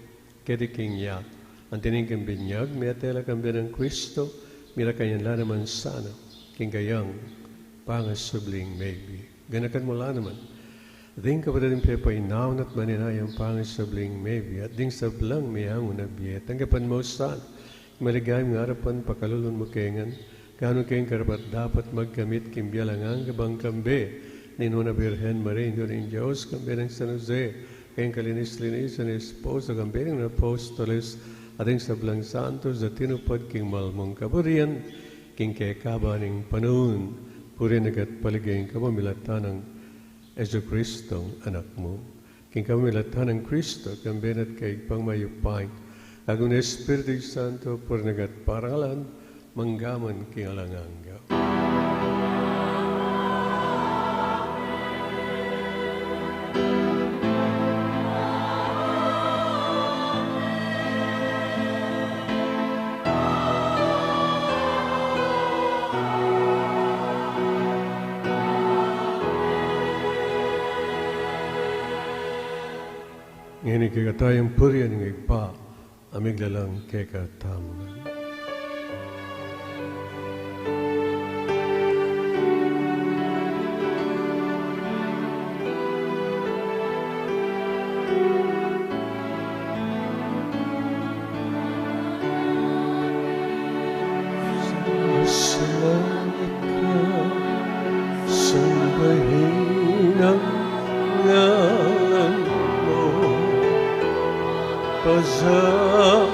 keti king ya, anti ning kayang binyag, mete la kambe nang Kristo, milakayan la naman sana king kayang pangasubling mebie. Ganakan mu la naman ding kapatad a pepainaun at maninayang pangasubling mebie, at ding sablang meangu na bie, tanggapan mu sana king maligayang arapan, pakalulwan mu kami ngan, gawang kami karapat-dapat magkamit king bie alang angga bang kambe ning Nuan a Birhen Maria, Indu ning Dios, kambe nang San Jose, kayang kalinis-linisan a esposo, kambe ning apostoles, at ding sablang santos a tinupad king mal mung kaburian king kekaban ning panaun. Purian ka at paligayan ka, pamilatan nang Jesucristong Anak mu. King pamilatan nang Kristo, kambe na at kaybat mayupaya, agung Espiritu Santo, purian ka at paralan, mangga man king alang angga. Ngeni kekatamu ing purian ning Ibpa, a miglalang kekatamu ngan. Salamat ka, sambahin ang ngalan mo. Pasan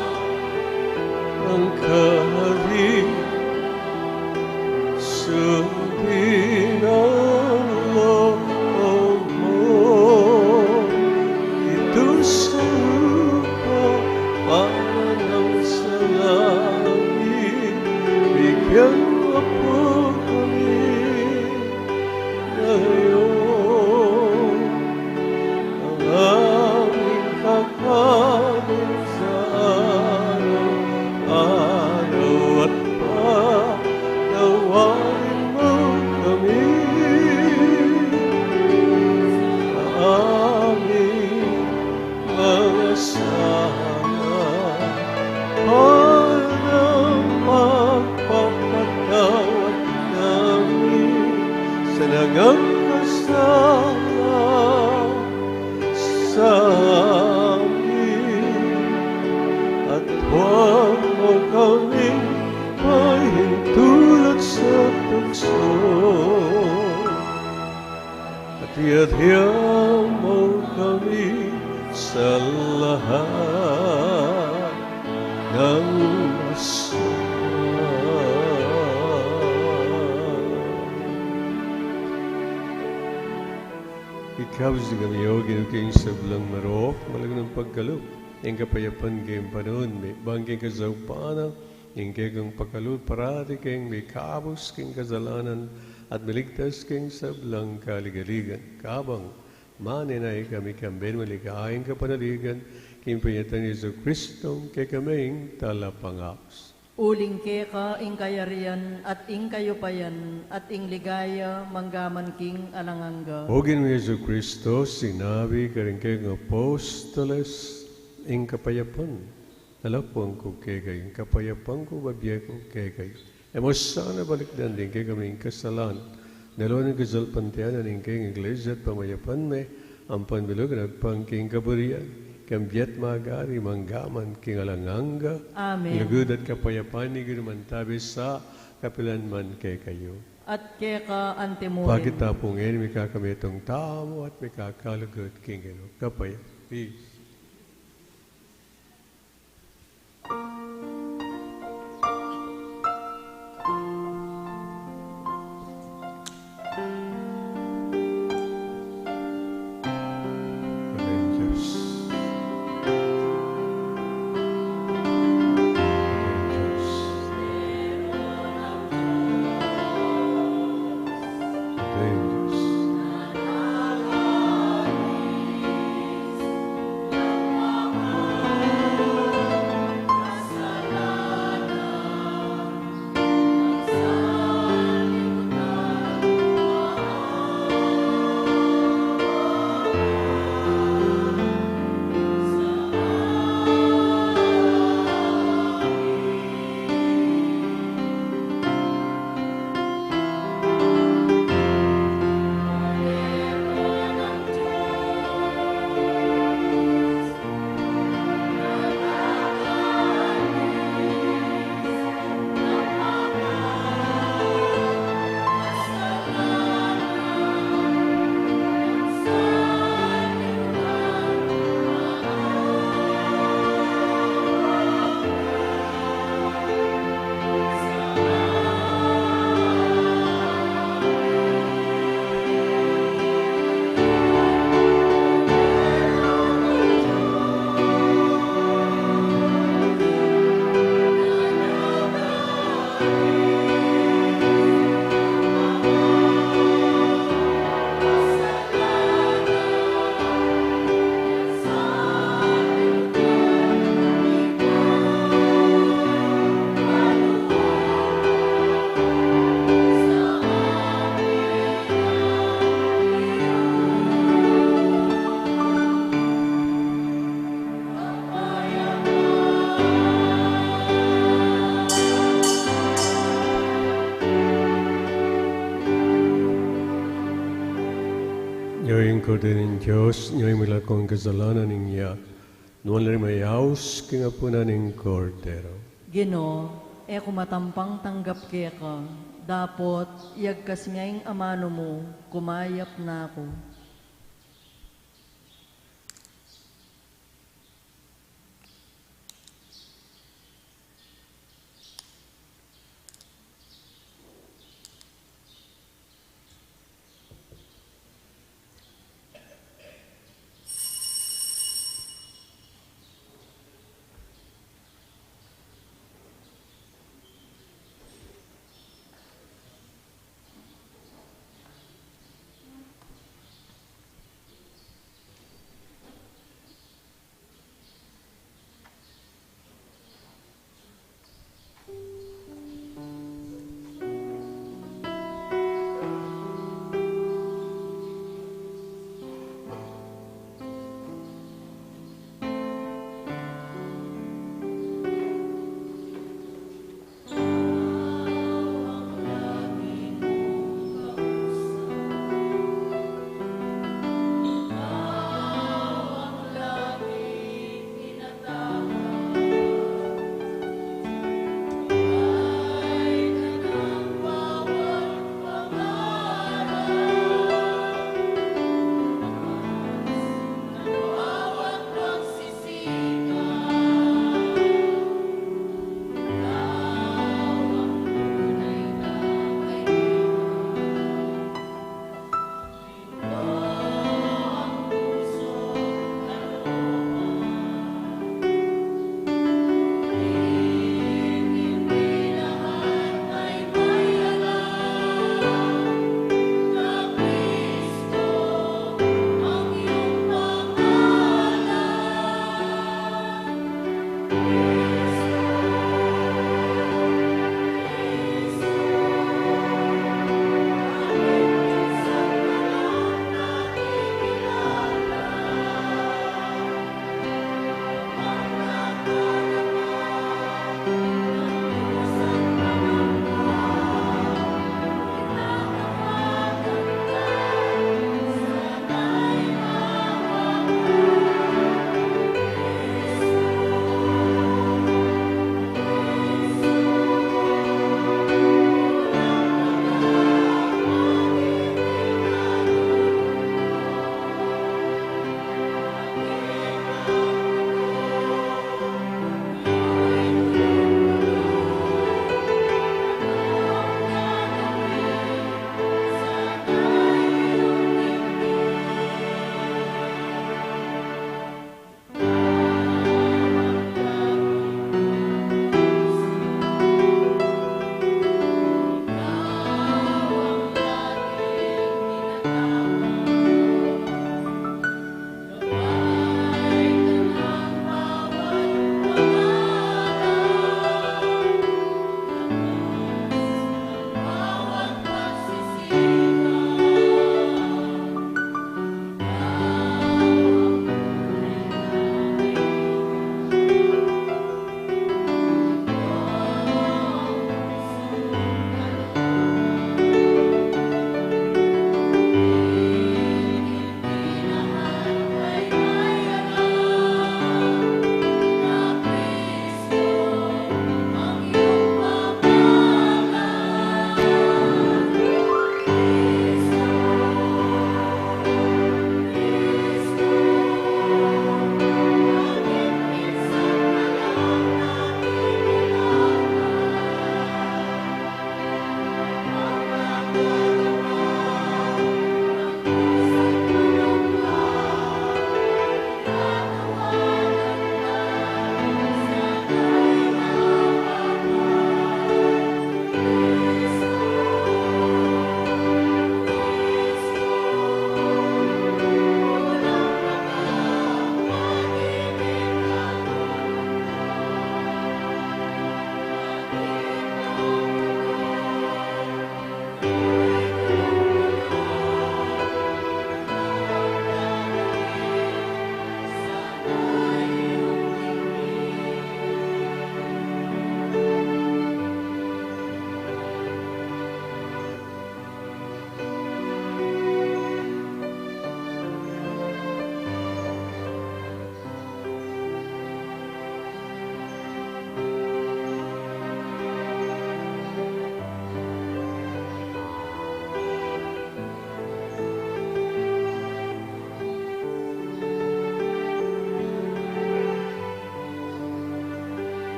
ang kaharian, sundin ang loob mo. Dito sa lupa, para nang sa langit, bigyan mo po kami ngayon. Ang aming kakanin sa araw-araw, at patawarin mo kami sa aming mga sala, para magpapatawad kami sa nangakasala sa amin. At huwag mo kaming pahintulot sa tukso, at iadya mo kami sa lahat ng masama. Ikabus na kami, O Ginu, king sablang marok, malago nang pagkalub ning kapayapan king panaun mi, bang king kasaupan na Ing kekang pakalulu parati keng mikabus king kasalanan at miligtas king sablang kaligaligan. Kabang maninaya kami kang benmaligaya ing kapanaligan, king pamanyatan nang Jesucristo, kekaming talapangabus. Uling keka ing kayarian, at ing kayupayan, at ing ligaya, mangga man king alang angga. O Ginu Jesucristo, sinabi mu karing kekang apostoles, ing kapayapan lakuan ku kekayu, ing kapayapan ku bibie ku kekayu. E mu sana balikdan ding kekaming kasalanan, dalawan ing kasalpantayanan ning kekang Iglesia at pamayapan me, ampo bilug at agpang king kaburian, king bie at magari, mangga man king alang angga. Amen. Lugud at kapayapan ning Ginu mantabi sa kapilan man kekayu. At keka antimurin. Pakit ta pu ngeni ing mikakamitung tamu at mikakalugud king Ginu. Kapayap. Peace. Nyo ing Kordero ning Dios, nyo ing milalako king kasalanan ning yatu. Nuan la ring mayaus king apunan ning Kordero. Ginu, e ku matampang tanggap keka, dapot iyagkas me ing amanu mu, kumayap na ku.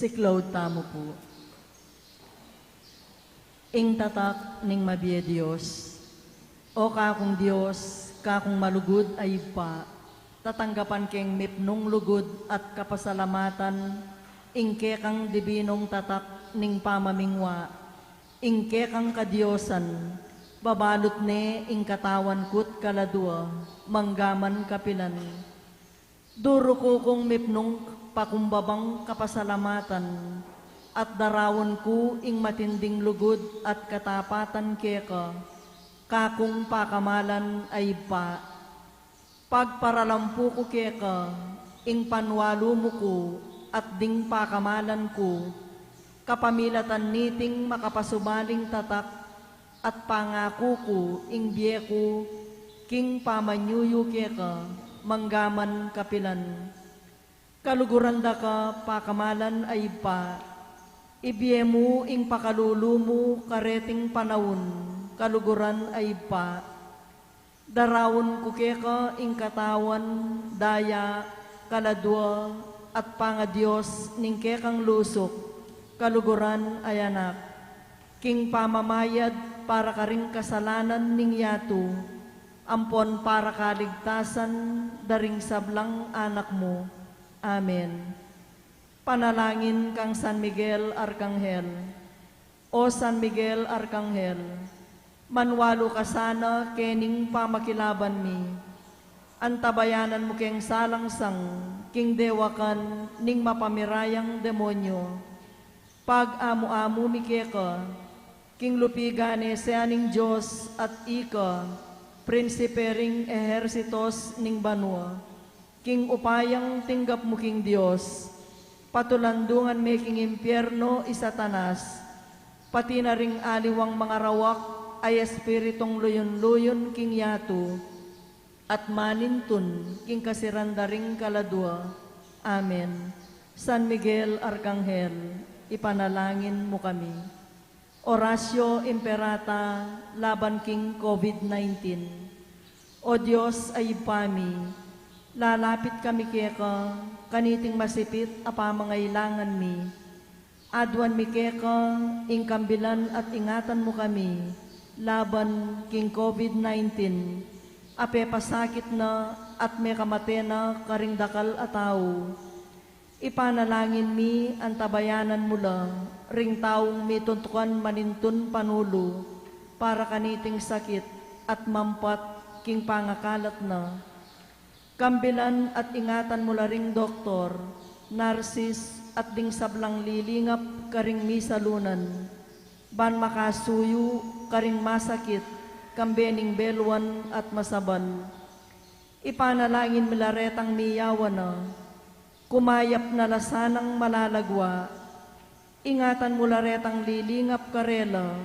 Siklaud tamu pu. Ing tatak ning mabie Dios. O kakung Dios, kakung malugud a Ibpa, tatanggapan keng mipnung lugud at kapasalamatan ing kekang dibinung tatak ning pamamingwa, ing kekang kadiosan, babalut ne ing katawan ku't kaladua, manggaman kapilan. Duruku kung mipnung pakumbabang kapasalamatan, at daraun ku ing matinding lugud at katapatan keka, kakung pakamalan a Ibpa. Pagparalampu ku keka ing panwalu mu ku at ding pakamalan ku, kapamilatan niting makapasubaling tatak at pangaku ku ing bie ku king pamanyuyu keka, manggaman kapilan. Kaluguran da ka pakamalan a Ibpa, ibie mu ing pakalulu mu kareting panaun, kaluguran a Ibpa. Daraun ku keka ing katawan, daya, kaladua, at pangadios ning kekang lusuk, kaluguran a Anak, king pamamayad para karing kasalanan ning yatu, ampon para kaligtasan da ring sablang anak mu. Amen. Panalangin kang San Miguel Arkanghel. O San Miguel Arkanghel, manwalu ka sana kening pamakilaban mi. Antabayanan mu keng salangsang king dewakan ning mapamirayang demonyo. Pag-amu-amu mi keka king lupigan ne sian ning Dios at ika, prinsipe ring ehersitos ning banua. King upayang tinggap mu king Dios, patulandungan me king impierno i Satanas, pati na ring aliwang mangarawak a espiritung luyun-luyun king yatu, at manintun king kasiran da ring kaladua. Amen. San Miguel Arkanghel, ipanalangin mu kami. Oratio Imperata laban king COVID nineteen. O Dios a Ibpa mi, lalapit kami keka kaniting masipit a pamangailangan mi. Aduan mi keka ing kambilan at ingatan mu kami laban king COVID nineteen a pepasakit na at mekamate na karing dakal a tau. Ipanalangin mi antabayanan mu la ring taung mituntukan manintun panulu para kaniting sakit at mampat king pangakalat na. Kambilan at ingatan mu la ring doktor, narsis, at ding sablang lilingap karing misalunan, ban makasuyu karing masakit kambe ning beluan at masabal. Ipanalangin mi la retang miyawan na, kumayap na la sanang malalagwa. Ingatan mu la retang lilingap karela.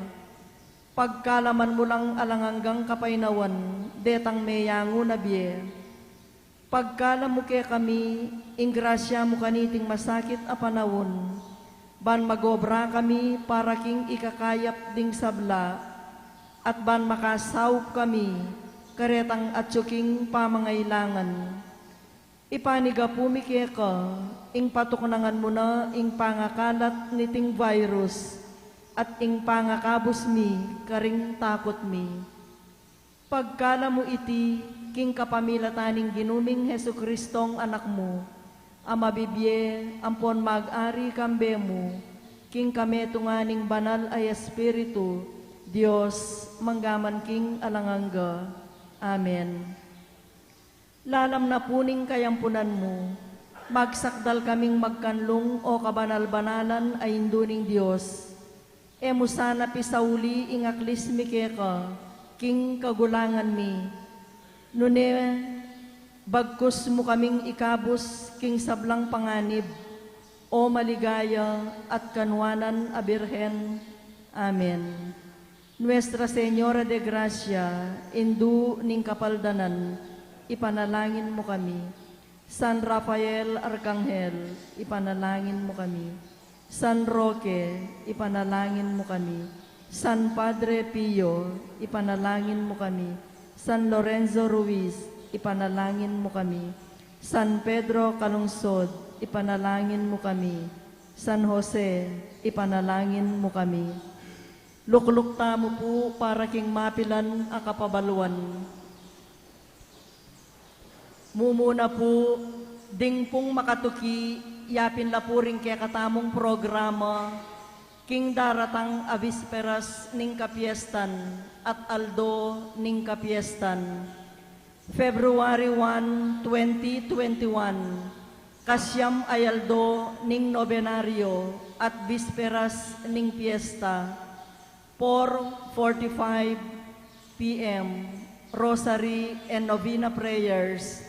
Pagkalaman mu lang alang anggang kapaynawan detang meyangu na bie. Pagkalam mu kekami ing grasya mu kaniting masakit a panaun, ban magobra kami para king ikakayap ding sabla, at ban makasaup kami karetang atyu king pamangailangan. Ipanigapu mi keka ing patuknangan mu na ing pangakalat niting virus at ing pangakabus mi karing takut mi. Pagkalam mu iti king kapamilatan ning Ginu ming Jesucristong Anak mu, a mabibie ampon mag-ari kambe mu, king kametungan ning Banal a Espiritu, Dios, manggaman king alang angga. Amen. Lalam na pu ning kayampunan mu, magsakdal kaming magkanlung, o kabanal-banalan a Indu ning Dios. E mu sana pisauli ing aklis mi keka king kagulangan mi, nune bagkus mu kaming ikabus king sablang panganib, o maligaya at kanuanan a Birhen. Amen. Nuestra Señora de Gracia, Indu ning Kapaldanan, ipanalangin mu kami. San Rafael Arkanghel, ipanalangin mu kami. San Roque, ipanalangin mu kami. San Padre Pio, ipanalangin mu kami. San Lorenzo Ruiz, ipanalangin mu kami. San Pedro Calungsod, ipanalangin mu kami. San Jose, ipanalangin mu kami. Lukluk tamu pu para king mapilan a kapabaluan. Mumuna pu, ding pung makatuki, yapin la pu ring kekatamung programa king daratang a bisperas ning kapiestan at aldo ning kapiestan. February one, twenty twenty-one, kasiam a aldo ning nobenaryo at bisperas ning piesta. Four forty-five P M, Rosary and Novena prayers.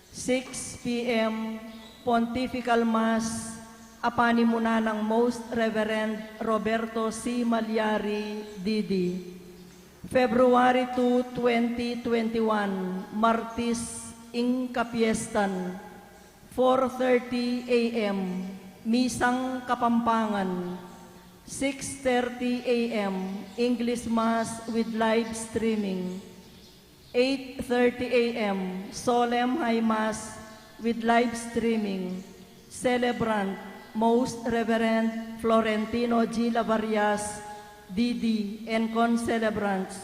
Six P M, Pontifical Mass, a panimunan nang Most Reverend Roberto C. Malyari, D D. February two, twenty twenty-one, Martis, ing kapiestan. Four thirty A M, Misang Kapampangan. Six thirty A M, English Mass with live streaming. Eight thirty A M, Solemn High Mass with live streaming. Celebrant, Most Reverend Florentino G. Lavarias, D D, and concelebrants.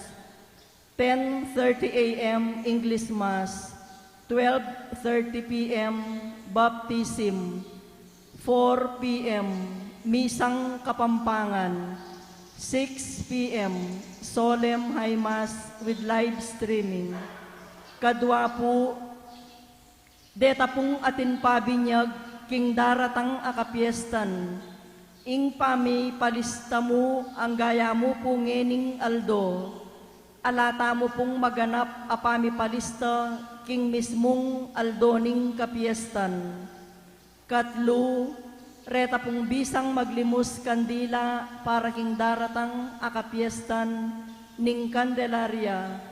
Ten thirty A M, English Mass. Twelve thirty P M, Baptism. Four P M, Misang Kapampangan. Six P M, Solemn High Mass with live streaming. Kadua pu, deta pung atin pabinyag king daratang a kapiestan, ing pamipalista mu, anggaya mu pu ngening aldo, ala tamu pung maganap a pamipalista king mismung aldo ning kapiestan. Katlu, reta pung bisang maglimus kandila para king daratang a kapiestan ning Candelaria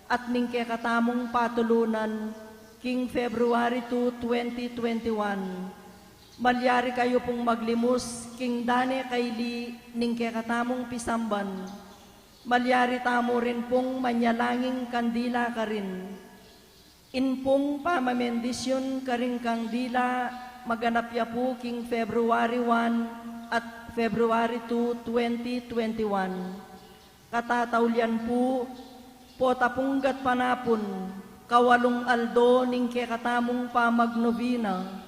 at ning kekatamung patulunan king February two, twenty twenty-one. Malyari kayu pung maglimus king dane kaili ning kekatamung pisamban. Malyari tamu rin pung manyalanging kandila karin. Ing pung pamabendisyun karing kandila, maganap ya pu king February one at February two, twenty twenty-one. Katataulian pu, pota pung gatpanapun, kawalung aldo ning kekatamung pamagnovena.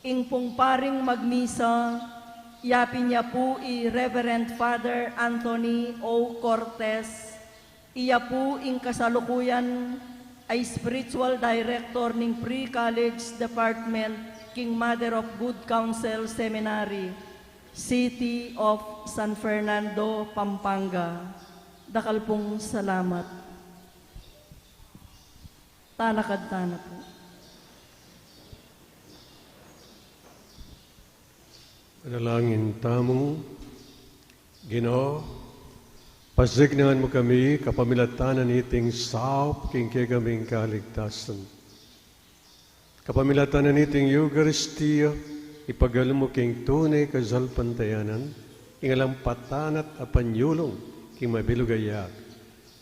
Ing pung paring magmisa, yapin ya pu i Reverend Father Anthony O. Cortez, iya pu ing kasalukuyan a spiritual director ning Pre-College Department king Mother of Good Counsel Seminary, City of San Fernando, Pampanga. Dakal pung salamat. Talakad tana pu. Manalangin tamu. Ginu, pasignan mu kami kapamilatan niting saup king kekaming kaligtasan. Kapamilatan niting Eukaristia, ipagalu mu king tune kasalpantayanan ing alang patanat a panyulung king mabilug a yatu.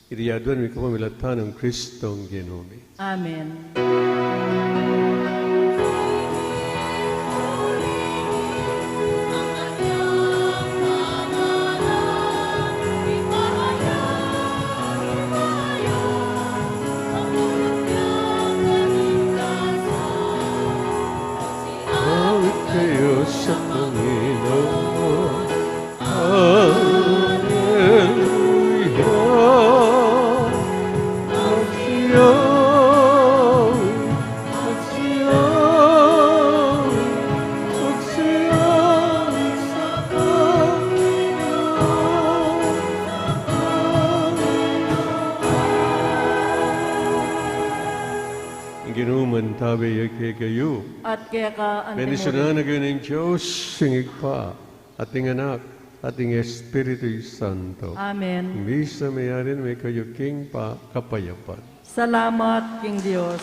Iti aduan mi kapamilatan nang Kristong Ginu mi. Amen. Awit kayu sa Panginoon. Alleluia. Aksyon, aksyon, aksyon sa Panginoon. Ing Ginu mantabe ya kekayu. At keka naman. Bendisyunan na kayu ning Dios, ing Ibpa, at ing Anak, at ing Espiritu Santo. Amen. Misa meyari na, makayu king pa-, kapayapan. Salamat king Dios.